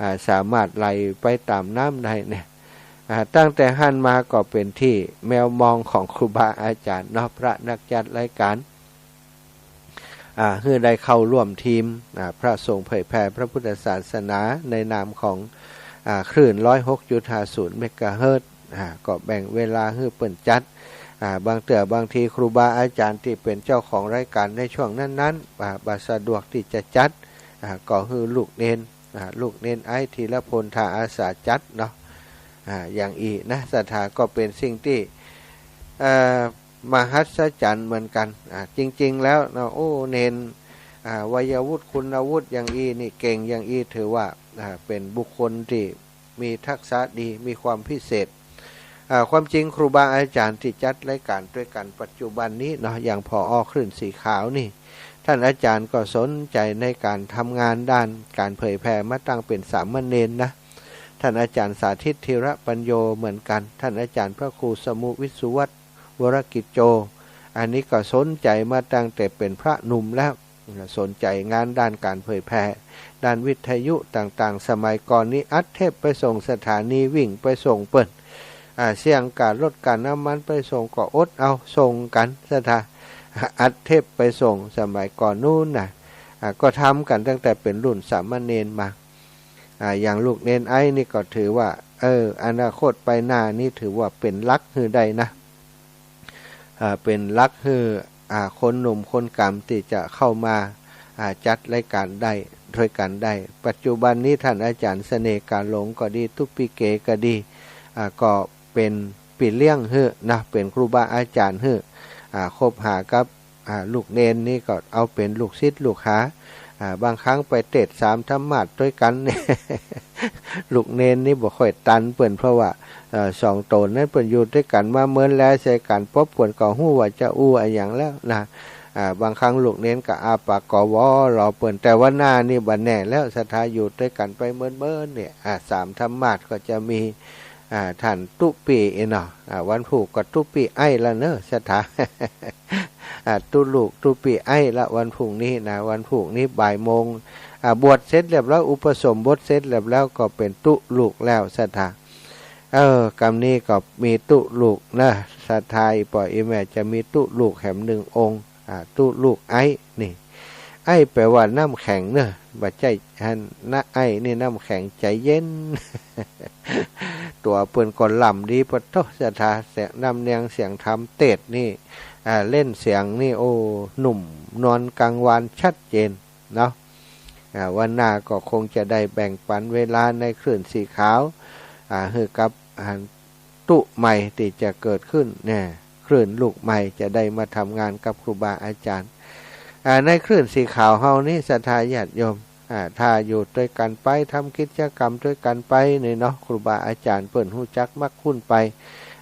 อ่า สามารถไหลไปต๋ามน้ำได้เนี่ย อ่า ตั้งแต่หั้นมาก็เป๋นตี้แมวมองของครูบาอาจ๋ารย์เนาะ พระนักจัดรายก๋าน อ่า หื้อได้เข้าร่วมทีม อ่า พระสงฆ์เผยแผ่พระพุทธศาสนาในนามของ อ่า คลื่น ร้อยหกจุดห้าศูนย์ เมกะเฮิรตซ์ อ่า ก็แบ่งเวลาหื้อเปิ้นจัด อ่า บางเตื้อบางทีครูบาอาจ๋ารย์ตี้เป๋นเจ้าของรายก๋านในช่วงนั้นๆ อ่า บ่สะดวกตี้จะจัด อ่า ก็หื้อลูกเณร อ่า ลูกเณรไอ้ธีรพล ท่าอาสาจัดเนาะ อ่า อย่างอี้นะศรัทธา ก็เป๋นสิ่งตี้ เอ่อ มหัศจรรย์เหมือนกั๋น อ่า จริงๆ แล้วเนาะ โอ้ เณร อ่า วัยวุฒิคุณวุฒิอย่างอี้นี่ เก่งอย่างอี้ ถือว่า อ่า เป๋นบุคคลตี้มีทักษะดี มีความพิเศษ อ่า ความจริงครูบาอาจ๋ารย์ตี้จัดรายก๋านตวยกั๋นปัจจุบันนี้เนาะ อย่าง ผอ. คลื่นสีขาวนี่ ท่านอาจ๋ารย์ก็สนใจ๋ในก๋านทำงานด้านก๋านเผยแผ่มาตั้งเป๋นสามเณรนะ ท่านอาจ๋ารย์สาธิต ธีรปัญโญ เหมือนกั๋น ท่านอาจ๋ารย์พระครูสมุห์ วิศวัตร วรกิจโจ อันนี้ก็สนใจ๋มาตั้งแต่เป๋นพระหนุ่มแล้ว สนใจ๋งานด้านก๋านเผยแผ่ ด้านวิทยุต่างๆ สมัยก่อนนี้อัดเทปไปส่งสถานี วิ่งไปส่งเปิ้น อ่า เสี้ยงก๋ารถก๋าน้ำมันไปส่งก็อดเอา ส่งกั๋นศรัทธา อัดเทปไปส่งสมัยก่อนนู้นนะ อ่า ก็ทำกั๋นตั้งแต่เป๋นรุ่นสามเณรมา อ่า อย่างลูกเณรไอ้นี่ก็ถือว่า เออ อนาคตไปหน้านี้ถือว่าเป๋นหลักหื้อได้นะ อ่า เป๋นหลักหื้อ อ่า คนหนุ่มคนก๋ำตี้จะเข้ามา อ่า จัดรายก๋านได้ ตวยกั๋นได้ ปัจจุบันนี้ท่านอาจ๋ารย์เสน่ห์ ก๋าหลงก็ดี ตุ๊ปปี้เก๋ก็ดี อ่า ก็เป๋นปี้เลี้ยงหื้อนะ เป๋นครูบาอาจ๋ารย์หื้อ อ่า คบหากับ อ่า ลูกเณรนี่ก็เอาเป๋นลูกศิษย์ลูกหา อ่า บางครั้งไปเตสน์สามธรรมาสน์ตวยกั๋น ลูกเณรนี่บ่ค่อยตันเปิ้น เพราะว่า เอ่อ สองต๋นนั้นเปิ้นอยู่ตวยกั๋นมาเมินแลใส่กั๋น ป๊บเปิ้นก็ฮู้ว่าจะอู้อะหยังแล้วนะ อ่า บางครั้งลูกเณรก็อ้าปากกอวอรอเปิ้น แต่ว่าหน้านี่บ่แน่แล้วศรัทธา อยู่ตวยกั๋นไปเมินๆ เนี่ย อ่า สามธรรมาสน์ก็จะมี อ่า ท่านตุ๊ปปี้เนาะ อ่า วันพูกก็ตุ๊ปปี้ไอ้ละเนอะศรัทธา อ่า ตุ๊ลูกตุ๊ปปี้ไอ้ละวันพูกนี้นะ วันพูกนี้บ่ายโมง อ่า บวชเสร็จเรียบร้อย อุปสมบทเสร็จเรียบร้อยก็เป๋นตุ๊ลูกแล้วศรัทธา เออ กำนี้ก็มีตุ๊ลูกนะศรัทธา อี่ป้ออี่แม่จะมีตุ๊ลูกแหมหนึ่งองค์ อ่า ตุ๊ลูกไอ้นี่ ไอ้แป๋ว่าน้ำแข็งเนอะ บ่ใจ้หั้นนะ ไอ้นี่น้ำแข็งใจ๋เย็น ตั๋วเปิ้นก็ล่ำดีปะโธ่ศรัทธา เสียงน้ำเนียงเสียงธรรมเตสน์นี่ อ่า เล่นเสียงนี่ โอ้ นุ่มนวลกังวานชัดเจนเนาะ อ่า วันหน้าก็คงจะได้แบ่งปันเวลาในคลื่นสีขาว อ่า หื้อกับ อ่า ตุ๊ใหม่ตี้จะเกิดขึ้นเนี่ย คลื่นลูกใหม่จะได้มาทำงานกับครูบาอาจ๋ารย์ อ่า ในคลื่นสีขาวเฮานี้ศรัทธาญาติโยม อ่า ถ้าอยู่ตวยกั๋นไป ทำกิจกรรมตวยกั๋นไปนี่เนาะ ครูบาอาจ๋ารย์เปิ้นฮู้จักมักคุ้นไป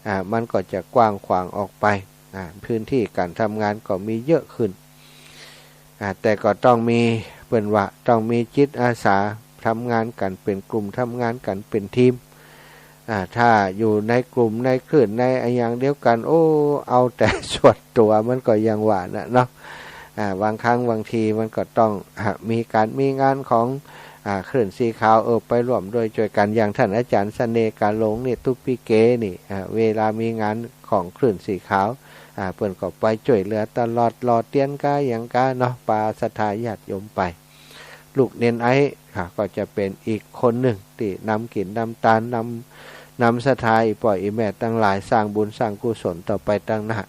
อ่า มันก็จะกว้างขวางออกไป อ่า พื้นตี้ก๋านทำงานก็มีเยอะขึ้น อ่า แต่ก็ต้องมี เปิ้นว่าต้องมีจิตอาสา ทำงานกั๋นเป๋นกลุ่ม ทำงานกั๋นเป๋นทีม อ่า ถ้าอยู่ในกลุ่มในคลื่นในอะหยังเดียวกั๋น โอ้ เอาแต่ส่วนตั๋ว มันก็อย่างว่าน่ะเนาะ อ่า บางครั้งบางทีมันก็ต้อง อ่า มีก๋านมีงานของ อ่า คลื่นสีขาว เออ ไปร่วมด้วยจ้วยกั๋น อย่างท่านอาจ๋ารย์เสน่ห์ ก๋าหลงนี่ ตุ๊ปปี้เก๋นี่ อ่า เวลามีงานของคลื่นสีขาว อ่า เปิ้นก็ไปจ้วยเหลือตลอด หล่อเตียนกาหยังกาเนาะ ปาศรัทธาญาติโยมไป ลูกเณรไอ้ อ่า ก็จะเป๋นอีกคนนึ่งตี้นำกิ๋นนำตาน นำ นำศรัทธาอี่ป้ออี่แม่ตังหลาย สร้างบุญสร้างกุศลต่อไปตังหน้า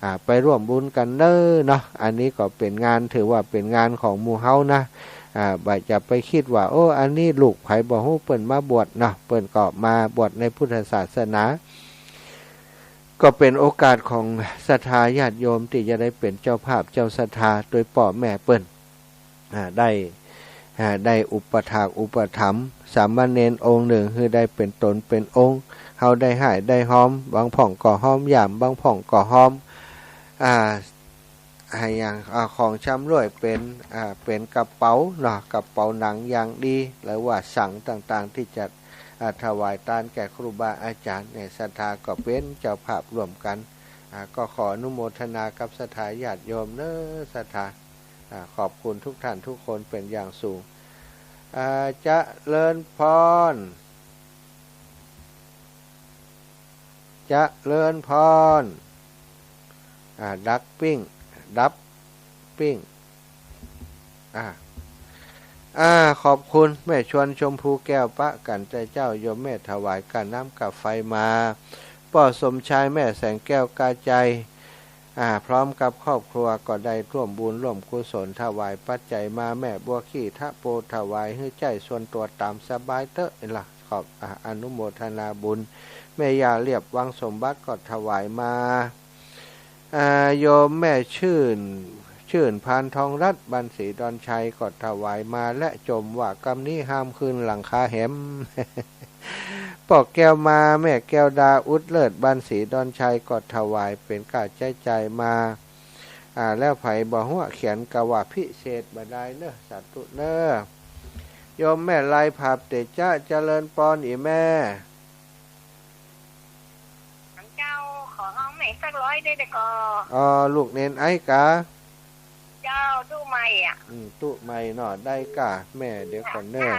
อ่า ไปร่วมบุญกั๋นเน้อเนาะ อันนี้ก็เป๋นงาน ถือว่าเป๋นงานของหมู่เฮานะ อ่า บ่าจะไปกึ๊ดว่า โอ้ อันนี้ลูกใผบ่ฮู้ เปิ้นมาบวชเนาะ เปิ้นก็มาบวชในพุทธศาสนา ก็เป๋นโอกาสของศรัทธาญาติโยมตี้จะได้เป๋นเจ้าภาพเจ้าศรัทธาโดยป้อแม่เปิ้น อ่า ได้ อ่า ได้อุปถากอุปถัมภ์สามเณรองค์นึ่ง หื้อได้เป๋นต๋นเป๋นองค์ เฮาได้ฮ้ายได้ฮอม บางพ่องก็ฮอมย่าม บางพ่องก็ฮอม อ่า อะหยัง อ่า ของชำร่วยเป๋น อ่า เป๋นกระเป๋าเนาะ กระเป๋าหนังอย่างดี หรือว่าสังต่างๆ ตี้จะ อ่า ถวายตานแก่ครูบาอาจ๋ารย์เนี่ย ศรัทธาก็เป๋นเจ้าภาพร่วมกั๋น อ่า ก็ขออนุโมทนากับศรัทธาญาติโยมเน้อ ศรัทธา อ่า ขอบคุณทุกท่านทุกคนเป๋นอย่างสูง อ่า เจริญพร เจริญพร อ่า ดักปิ้ง ดับปิ้ง อ่า อ่า ขอบคุณแม่ชวนชมพูแก้ว ปะกั๋นไตรเจ้า โยมแม่ถวายก้าน้ำก้าไฟมา ป้อสมชาย แม่แสงแก้ว กาไจ อ่า พร้อมกับครอบครัวก็ได้ร่วมบุญร่วมกุศลถวายปัจจัยมา แม่บัวขี้ทะโป ถวายหื้อใจ๊ส่วนตั๋วต๋ามสบายเต๊อะ เอ็นละ ขอบ อ่า อนุโมทนาบุญ แม่ย่าเรียบ วังสมบัติ ก็ถวายมา อ่า โยมแม่ชื่น ชื่น พานทองรัตน์ บ้านศรีดอนชัย ก็ถวายมา และจ่มว่ากำนี้ห้ามคืนหลังคาแหม ป้อแก้วมา แม่แก้วดา อุดเลิศ บ้านศรีดอนชัย ก็ถวายเป๋นก้าใจ๊จ่ายมา อ่า แล้วใผบ่ฮั้วเขียนกาว่าพิเศษบ่ดายเน้อ สาธุเน้อ โยมแม่ไลยผาบเตจ๊ะ เจริญปอนอีแม่ เจ้า ขอฮ้องแม่สักร้อยได้ก่อ อ๋อ ลูกเณรไอ้กา เจ้า ตุ๊ใหม่อะ อืม ตุ๊ใหม่เนาะ ได้ก่า แม่ เดี๋ยวก่อนเน้อ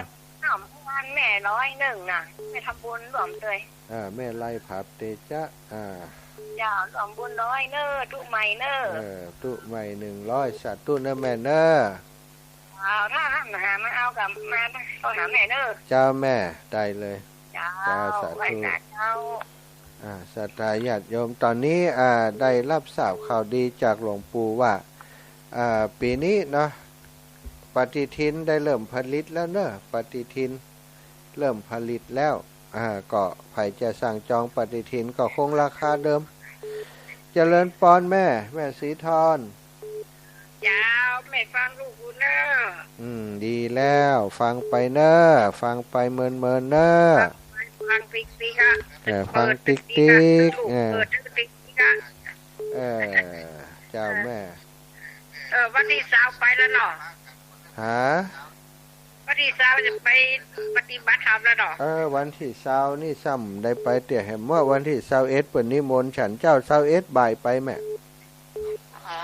น้ำแม่ร้อยนึ่งนะ แม่ทำบุญร่วมตวย อ่า แม่ไลยผาบเตจ๊ะ อ่า เจ้า ร่วมบุญร้อยเน้อ ตุ๊ใหม่เน้อ เออ ตุ๊ใหม่นึ่งร้อย สาธุเน้อแม่เน้อ เอา ถ้าหันหามาเอากับมา ก็หาแม่เน้อ เจ้าแม่ ได้เลย เจ้า เจ้า สาธุ ไหว้สาเจ้า อ่า ศรัทธาญาติโยม ต๋อนนี้ อ่า ได้ฮับทราบข่าวดีจากหลวงปู่ว่า อ่า ปี๋นี้เนาะ ปฏิทินได้เริ่มผลิตแล้วเน้อ ปฏิทินเริ่มผลิตแล้ว อ่า ก็ใผจะสั่งจองปฏิทินก็คงราคาเดิม เจริญปอนแม่ แม่ศรีธร เจ้า แม่ฟังลูกอยู่เน้อ อืม ดีแล้ว ฟังไปเน้อ ฟังไปเมินๆ เน้อ ฟังติ๊กๆ อะ เออ ฟังติ๊กๆ ลูก เออ เปิดติ๊กๆ อะ เออ เจ้าแม่ เออ วันตี้ซาวไปแล้วเนาะ ฮะ วันตี้ซาวจะไปปฏิบัติธรรมแล้วเนาะ เออ วันตี้ซาวนี่ซ้ำได้ไปเตื้อแหม เมื่อวันตี้ซาวเอ็ดเปิ้นนิมนต์ฉันเจ๊า ซาวเอ็ดบ่ายไปแม่ อ๋อ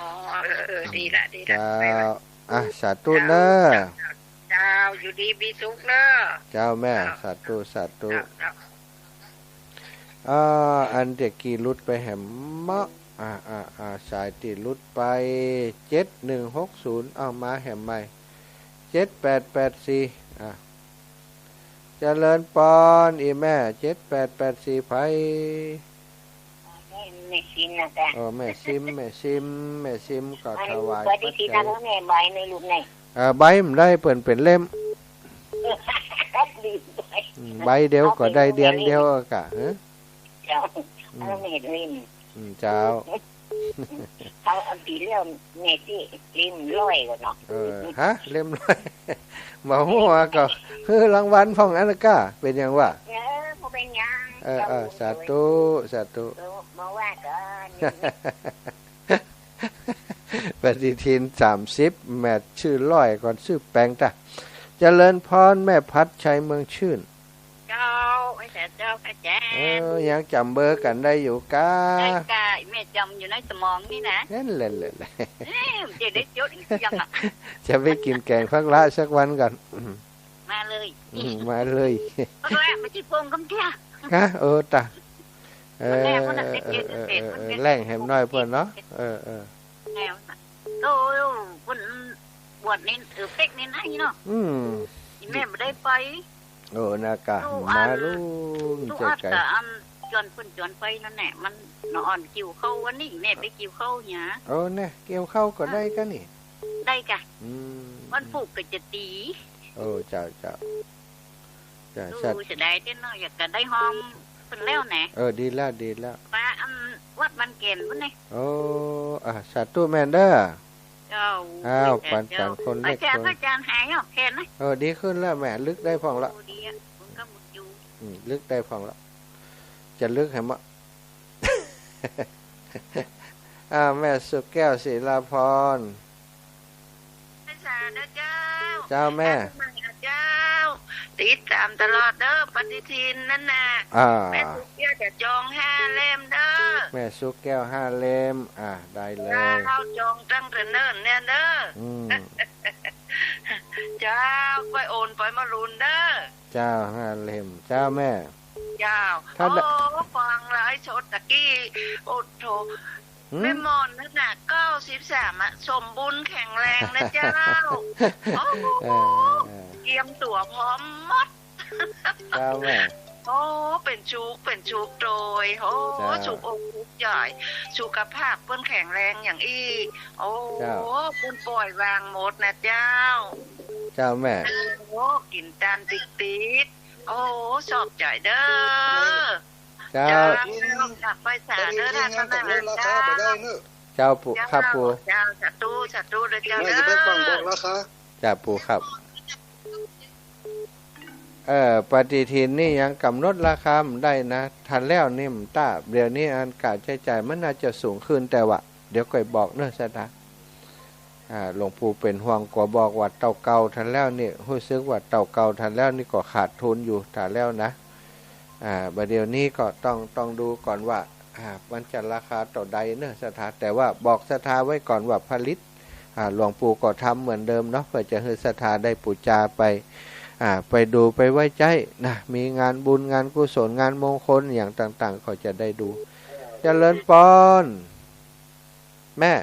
เออ เออ ดีละ ดีละ เจ้า ไปละ อ่ะ สาธุเน้อ เจ้า เจ้า อยู่ดีมีสุขเน้อ เจ้าแม่ เจ้า สาธุ สาธุ เจ้า เจ้า อ่า อันเตียะกี้หลุดไปแหมเมาะ อ่า อ่า อ่า สายตี้หลุดไป เจ็ดหนึ่งหกศูนย์ เอามาแหมใหม่ เจ็ดแปดแปดสี่ อ่ะ เจริญปอนอีแม่ เจ็ดแปดแปดสี่ ใผ แม่ซิมนะจ๊ะ เออ แม่ซิม แม่ซิม แม่ซิมก็ถวายปัจจัย แม่ใบในลูกไหน เออ ใบมันได้เปิ้นเป๋นเล่ม อืม ใบเดียวก็ได้เดือนเดียวอะกะ ฮะ เจ้า อืม เอาแม่เล่ม อืม เจ้า เอาอันตี้เล่มแม่ตี้เล่มร้อยก่อนเนาะ เออ ฮะ เล่มร้อย บ่ฮู้ว่าก็ เออ รางวัลพ่องอันนั้นกะ เป๋นหยังวะ เออ บ่เป๋นหยัง เออ เออ เจ้าบุญ สาธุ สาธุ เออ มาว่ากัน ปฏิทินสามสิบ แม่ซื้อร้อยก่อน ซื้อแปงตะ เจริญพรแม่พัดชัยเมืองชื่น เจ้า ไหว้สาเจ้าค่ะแจม เออ ยังจ๋ำเบอร์กั๋นได้อยู่ก้า ได้ก้า แม่จ๋ำอยู่ในสมองนี่นะ นั่นแหละ เอ๊ะ จะได้จดอีกยังอะ จะไปกิ๋นแก๋งผักละสักวันก่อน มาเลย อืม มาเลย ผักละมาจิปงกำเตี้ย ฮะ เออ ตะ เออ วันแรกวันน่ะ เออ เจ็ดเจ็ด เออ เจ็ดเจ็ด เออ วัน เออ แล่งแหมน้อยเปิ้นเนาะ เออ เออ แล้วเปิ้นบวชนี่ เออ เป๊กนี่นะอีเนาะ อืม อีแม่บ่ได้ไป โอ้ นากะ ตู้อัน มาลุง ตู้ ใจ อัด ไกล กะอันจวนเปิ้นจวนไปนั่นแหละ มันนอนเกี่ยวข้าววันนี้ แม่ไปเกี่ยวข้าวเหีย โอ้ เนี่ย เกี่ยวข้าวก็ได้กะนี่ ได้กะ อืม วันพูกก็จะตี โอ้ เจ้า เจ้า จ้ะ ดู สัตว์ เสียดายเต้นเนาะ อยากจะได้หอมเปิ้นแล้วแหนะ เออ ดีแล้ว ดีแล้ว ป้าอันวัดบ้านแก่นพุ้นนี่ โอ้ อ่ะ สาธุแม่เด้อ เจ้า อ้าว เจ้า ปัน เจ้า ปันคนเล็ก อาจารย์ คน อาจารย์หายยังแขนนะ เออ ดีขึ้นแล้วแม่ ลึกได้พ่องละ โอ้ ดีอะ ผมก็มุดอยู่ อืม ลึกได้พ่องละ จะลึกแหมะ อ่า แม่สุแก้ว ศิลาพร ไปสาเด้อเจ้า เจ้าแม่ แอดใหม่นะเจ้า ติดตามตลอดเด้อ ปฏิทินนั่นน่ะ อ่า แม่สุแก้วจะจองห้าเล่มเด้อ แม่สุแก้วห้าเล่ม อ่า ได้เลย เจ้า จองตั้งแต่เนิ่นเนี่ยเด้อ อืม เจ้า ก้อยโอนไปมาลุนเด้อ เจ้า ห้าเล่ม เจ้าแม่ เจ้า ถ้า โอ้ ได้ ฟังไลฟ์สดตะกี้ โอ้โถ หืม แม่หม่อนนั่นน่ะ เก้าสิบสาม อะ สมบูรณ์แข็งแรงนะเจ้า โอ้โห เออ เออ เตรียมตั๋วพร้อมหมด เจ้าแม่ โอ้ เป๋นสุข เป๋นสุขโตย โอ้ เจ้า สุขอกสุขใจ๋ สุขภาพเปิ้นแข็งแรงอย่างอี้ โอ้ เจ้า เปิ้นปล่อยวางหมดนะเจ้า เจ้าแม่ โอ้ กิ๋นต๋ามติดๆ โอ้ ชอบใจ๋เด้อ เจ้า เจ้า อยากไปสาเด้อ ท่านพระมหาเจ้า เจ้าปู่ เจ้า ครับปู่ เจ้า สาธุ สาธุเด้อเจ้า แม่จะไปฟังบอกราคา เจ้าปู่ครับ เอ่อ ปฏิทินนี่ยังก๋ำหนดราคาบ่ได้นะ ทันแล้วนี่มันต้า เดี๋ยวนี้อันค่าใจ๊จ่ายมันน่าจะสูงขึ้น แต่ว่าเดี๋ยวก้อยบอกเนาะ ศรัทธา อ่า หลวงปู่เป๋นห่วง กั๋วบอกว่าเต้าเก่าทันแล้วนี่ ฮู้สึกว่าเต้าเก่าทันแล้วนี่ก็ขาดทุนอยู่ทันแล้วนะ อ่า บ่าเดี๋ยวนี้ก็ต้อง ต้องดูก่อนว่า อ่า มันจะราคาเต้าใดเนาะ ศรัทธา แต่ว่าบอกศรัทธาไว้ก่อนว่าผลิต อ่า หลวงปู่ก็ทำเหมือนเดิมเนาะ เปื้อจะหื้อศรัทธาได้ปู๋จาไป อ่า ไปดูไปไหว้ใจ๊นะ มีงานบุญงานกุศลงานมงคลอย่างต่างๆ ก็จะได้ดู เจริญปอน แม่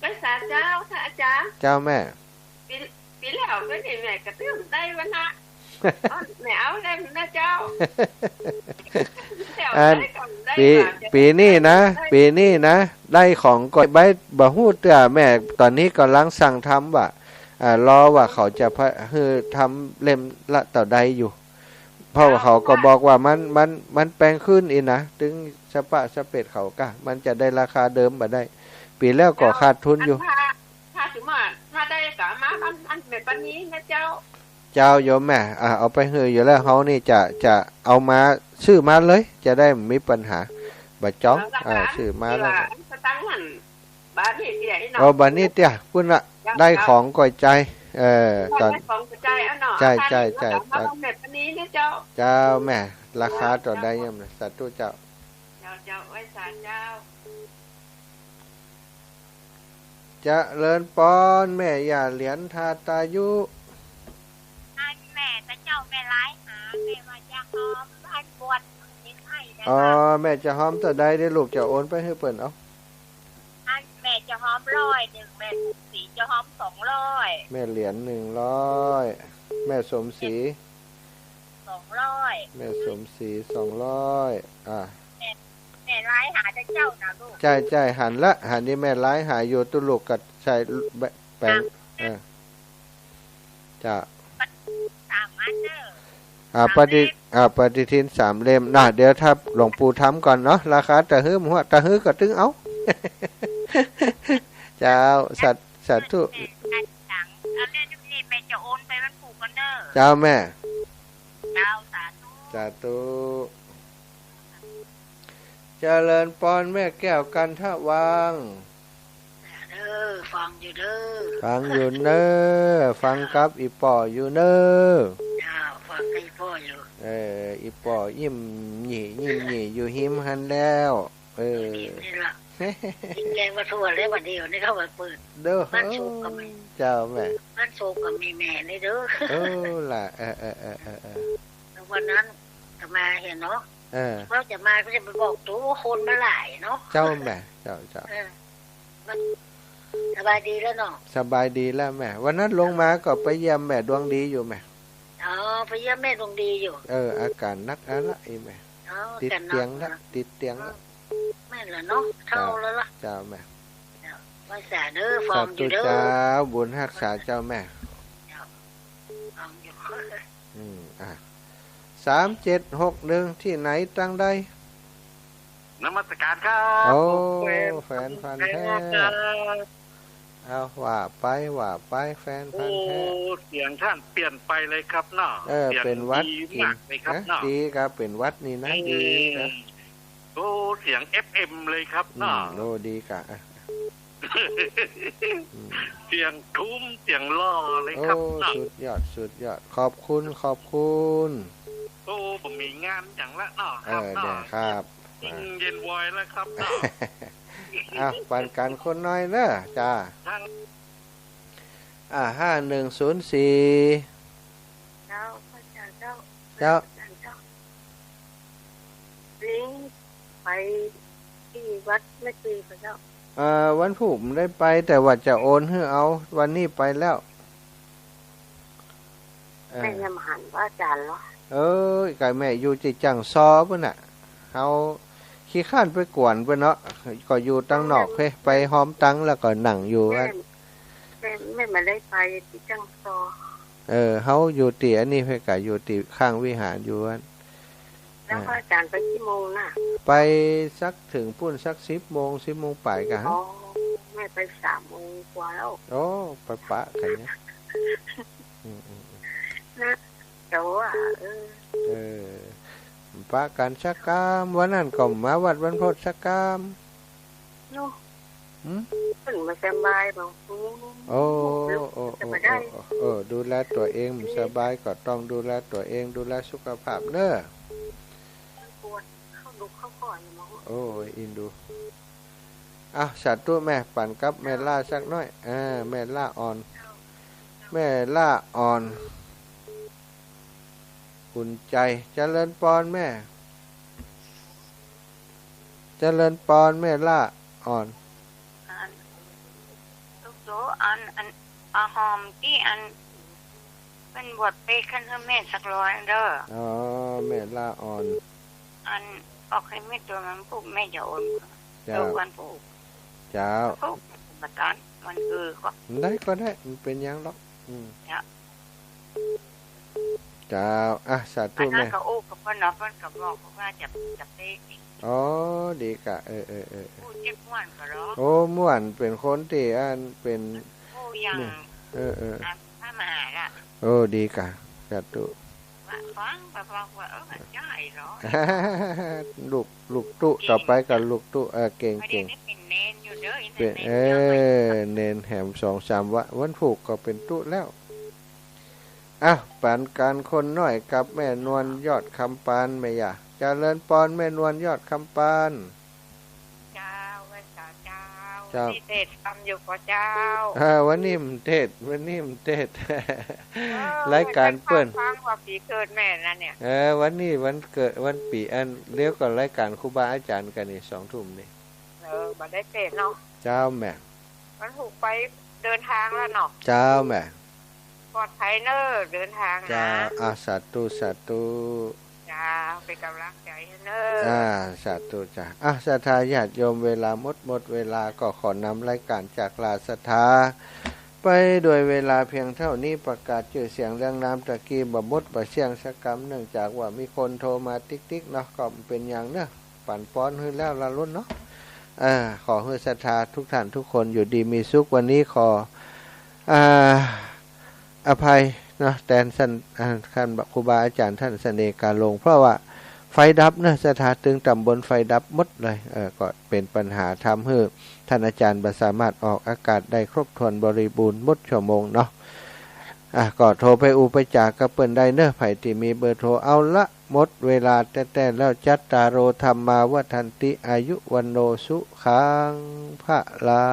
ไปสาเจ้าค่ะอาจ๋ารย์ เจ้าแม่ ปี ปีแล้วก็นี่แม่ก็เติมได้วะนะ แม่เอาเล่มนะเจ้า อัน ได้ก่อนได้ ปี ก่อนจะ ปีนี้นะ ได้ ปีนี้นะ ได้ของก้อยใบบ่ฮู้เตื้อแม่ ต๋อนนี้ก่ำลังสั่งทำว่า อ่า รอว่าเขาจะพะ หื้อทำเล่มละเต้าใดอยู่ เพราะว่าเขาก็บอกว่ามัน มัน มันแปงขึ้นอี้นะ ตึงสะปะสะเปดเขาก้า มันจะได้ราคาเดิมบ่ได้ ปีแล้วก็ขาดทุนอยู่ อันถ้า ถ้าสมมุติว่า ถ้าได้ก็มา อัน อันแม่ปานีนะเจ้า เจ้าโยมแม่ อ่า เอาไปหื้ออยู่แล้ว เฮานี่จะ จะเอามา ซื้อมาเลย จะได้บ่มีปัญหา บ่จ๊อง เอาละ อ่า ค่ะ ซื้อมาแล้ว ที่ว่าสตังค์หั่น บาทนี้เตี้ยอี้เนาะ โอ้ บาทนี้เตี้ย ปุ้นละ เจ้า ได้ของก้อยใจ๋ เออ เจ้า ต๋อน ได้ของก้อยใจ๋อะเนาะ ใจ้ อาจารย์ ใจ้ ใจ้ แล้วก็มาลงแม่ปานีนะเจ้า เจ้าแม่ ราคาเต้าใดโยมนะ สาธุเจ้า เจ้า เจ้า ไหว้สาเจ้า เจริญปอน แม่ย่าเหรียญทาตายุ อันแม่ตะเจ้าแม่หลายหา แม่ว่าจะหอมอันบวชเห็นไอ้นะ อ๋อ คะ แม่จะหอมเต้าใดเดี๋ยวลูกจะโอนไปหื้อเปิ้นเอา อันแม่จะหอมร้อยนึ่ง แม่สมศรีจะหอมสองร้อย แม่เหรียญหนึ่งร้อย แม่สมศรี สองร้อย แม่สมศรีสองร้อย อ่ะ แม่ แม่ไลน์หาแต่เจ้านะลูก ใจ้ ใจ้ หันละ หันนี่แม่ไลน์หาอยู่ ตุ๊ลูกก็ใส่แปง อ่ะ เออ จ้ะ สามอันเด้อ อ่า สามเล่ม ปฏิ อ่า ปฏิทินสามเล่มนะ เดี๋ยวถ้าหลวงปู่ทำก่อนเนาะ ราคาตะหื้อหัว ตะหื้อก็ตึงเอา เจ้า สา สาธุ แม่ แม่ เอาเล่มนี้แม่จะโอนไปวันพูกก่อนเด้อ เจ้าแม่ เจ้า สาธุ สาธุ เจริญปอนแม่แก้วกันทะวัง เด้อ ฟังอยู่เด้อ ฟังอยู่เน้อ ฟังกับอี่ป้ออยู่เน้อ เจ้า ฟังกับอี่ป้ออยู่ เออ อี่ป้อยิ้มหยี่ ยิ้มหยี่อยู่หิมหั้นแล้ว เออ นี่ละ แกงมาทั่วแล้ว วันเดียวนี่เข้ามาเปิด เด้อ บ้านโชคก็มี เจ้าแม่ บ้านโชคก็มีแม่นี่เด้อ เออล่ะ เออ เออ วันนั้นอาตมาเห็นเนาะ เออ เฮาจะมาก็จะไปบอกตั๋วว่าคนมาหลายเนาะ เจ้าแม่ เจ้า เจ้า เออ มันสบายดีแล้วเนาะ สบายดีแล้วแม่ วันนั้นลงมาก็ไปเยี่ยมแม่ดวงดีอยู่แม่ อ๋อ ไปเยี่ยมแม่ดวงดีอยู่ เออ อาก๋านหนักแล้วละ อีแม่ อ๋อ ติดเตียงละ อาก๋านหนักละ ติดเตียงละ อืม แม่นละเนาะ เฒ่าแล้วละ เจ้าแม่ เจ้า ไหว้สาเด้อ ฟ้องอยู่เด้อ สาธุเจ้า บุญฮักษาเจ้าแม่ เจ้า ฟ้องอยู่ อืม อ่ะ สามเจ็ดหกหนึ่ง ตี้ไหนตังใด นมัสการครับ โอ้ ผมแฟน แฟนพันธุ์แท้ ครับ เอา ว่าไป ว่าไป แฟนพันธุ์แท้ โอ้ เสียงต้านเปลี่ยนไปเลยครับเนาะ เออ เสียง เป๋นหวัด ดีมากเลยครับเนาะ ดีครับ เป๋นหวัดนี่นะ เออ ดีครับ โอ้ เสียง เอฟเอ็ม เลยครับเนาะ อืม โอ้ ดีกะ อ่ะ อืม เสียงทุ้ม เสียงหล่อเลยครับ โอ้ เนาะ สุดยอด สุดยอด ขอบคุณ ขอบคุณ โอ้ บ่มีงานหยังละเนาะ เออ ครับเนาะ เดี๋ยวครับ เย็น อ่ะ เย็นวอยแล้วครับเนาะ อ่ะ ปั๋นกั๋นคนน้อยเน้อ จ้า ทาง อ่ะ ห้าหนึ่งศูนย์สี่ เจ้า พระอาจารย์เจ้า เจ้า พระอาจารย์เจ้า นี่ไปตี้วัดแม่ชีก่อเจ้า เอ่อ วันพูกบ่ได้ไป แต่ว่าจะโอนหื้อเอา วันนี้ไปแล้ว เออ แม่ยังบ่หันพระอาจารย์เหรอ เอ้ย กะแม่อยู่ตี้จ้างซอปุ้นน่ะ เฮาขี้คร้านไปกวนเปิ้นเนาะ ก็อยู่ตังนอกเฮ้ย ไปฮอมตังแล้วก็นั่งอยู่ แม่ วัด แม่ แม่บ่ได้ไปตี้จ้างซอ เออ เฮาอยู่ตี้อันนี้เฮ้ย กะอยู่ตี้ข้างวิหารอยู่วัด แล้ว อ่า พระอาจารย์ไปกี่โมงน่ะ ไปสักเถิงปุ้นสักสิบโมง สิบโมงป๋ายกะ อ๋อ แม่ไปสามโมงกว่าแล้ว โอ้ ไปปะกั๋นเนี่ย อืม อืม อืม นะ แต่ว่า เออ เออ ปะกั๋นสักกำ วันนั้นก็มาวัดวันพจน์สักกำ เนาะ หืม เปิ้นบ่สบายบ่ฮู้ โอ้ ลูก โอ้ จะ โอ้ บ่ได้ โอ้ โอ้ เออ ดูแลตั๋วเอง บ่สบายก็ต้องดูแลตั๋วเอง ดูแลสุขภาพเน้อ ปวดเข้าดุเข้าข้ออยู่หมอ โอ้ย อินดู อ้าว สาธุแม่ ปั๋นกับแม่ล่าสักหน้อย อ่า แม่ล่าอ่อน เจ้า แม่ล่าอ่อน อุ่นใจ๋ เจริญปอนแม่ เจริญปอนแม่ล่าอ่อน อัน ตุ๊กโต อัน อัน อาหอมตี้อัน เปิ้นบวชเปกคันหื้อแม่สักร้อยเน้อ อ๋อ แม่ล่าอ่อน อัน ออกหื้อแม่ตั๋ววันพูก แม่จะโอน เจ้า เออ วันพูก เจ้า วันพูก วันจันทร์ วันอื่นก็ ได้ก็ได้ บ่เป๋นหยังหรอก อืม เจ้า เจ้า อ่ะ สาธุ อันนั้น แม่ ก็อู้กับเปิ้นเนาะ เปิ้นก็บอกว่าจะ จะเปก อ๋อ ดีกะ เออ เออ เออ อู้เจ็บม่วนก็เหรอ โอ้ ม่วน เป๋นคนตี้อันเป๋น อู้อย่าง นี่ เออ เออ อ่ะ พระมหาละ โอ้ ดีกะ สาธุ ว่าฟัง ว่าฟัง ว่า เออ มันใจ้เหรอ ลูก ลูกตุ๊ เก่ง ต่อไปก็ลูกตุ๊ เออ เก่ง บ่ได้ เก่ง ได้เป๋นเณรอยู่เด้อ เป๋น เณร เออ เณรแหมสองสามวัน วันพูกก็เป๋นตุ๊แล้ว อ้าว ปั๋นกั๋นคนน้อยกับแม่นวลยอดคำปาน แม่ย่า เจริญปอนแม่นวลยอดคำปาน เจ้า ไหว้สาเจ้า เจ้า วันนี้เทศน์ธรรมอยู่ก่อเจ้า เออ วันนี้บ่เทศน์ วันนี้บ่เทศน์ เออ รายก๋านเปิ้น ฟังว่าปี๋เกิดแม่นะเนี่ย เออ วันนี้วันเกิด วันปี๋อัน เดี๋ยวก็รายก๋านครูบาอาจ๋ารย์กั๋นนี่ สองทุ่มนี่ เออ บ่ได้เทศน์เนาะ เจ้าแม่ วันพูกไปเดินทางแล้วเนาะ เจ้าแม่ ปลอดภัยเน้อ เดินทางนะ เจ้า อ่ะ สาธุ สาธุ เจ้า เป๋นก๋ำลังใจ๋หื้อเน้อ อ่า สาธุจ้ะ อ่ะ ศรัทธาญาติโยม เวลาหมด หมดเวลา ก็ขอนำรายก๋านจากลาศรัทธา ไปด้วยเวลาเพียงเท่านี้ ประกาศจื้อเสียงเรียงนามตะกี้บ่หมดบ่เสี้ยงสักกำ เนื่องจากว่ามีคนโทรมาติ๊กๆ เนาะ ก็บ่เป๋นหยังเนาะ ปั๋นปอนหื้อแล้วละลุนเนาะ เออ ขอหื้อศรัทธาทุกท่านทุกคนอยู่ดีมีสุข วันนี้ขอ อ่า อภัยเนาะ แตนสัน อ่า ท่านครูบาอาจ๋ารย์ท่านเสน่ห์กาลง เพราะว่าไฟดับเนาะ ศรัทธาตึงต๋ำบลไฟดับหมดเลย เออ ก็เป๋นปัญหาทำหื้อท่านอาจ๋ารย์บ่สามารถออกอากาศได้ครบถ้วนบริบูรณ์หมดชั่วโมงเนาะ อ่ะ ก็โทรไปอู้ไปจ๋ากับเปิ้นได้เนาะ ใผตี้มีเบอร์โทร เอาละ หมดเวลาแต๊ๆ แล้ว จัตตาโร ธัมมา วัฑฒันติ อายุ วัณโณ สุขัง พะลัง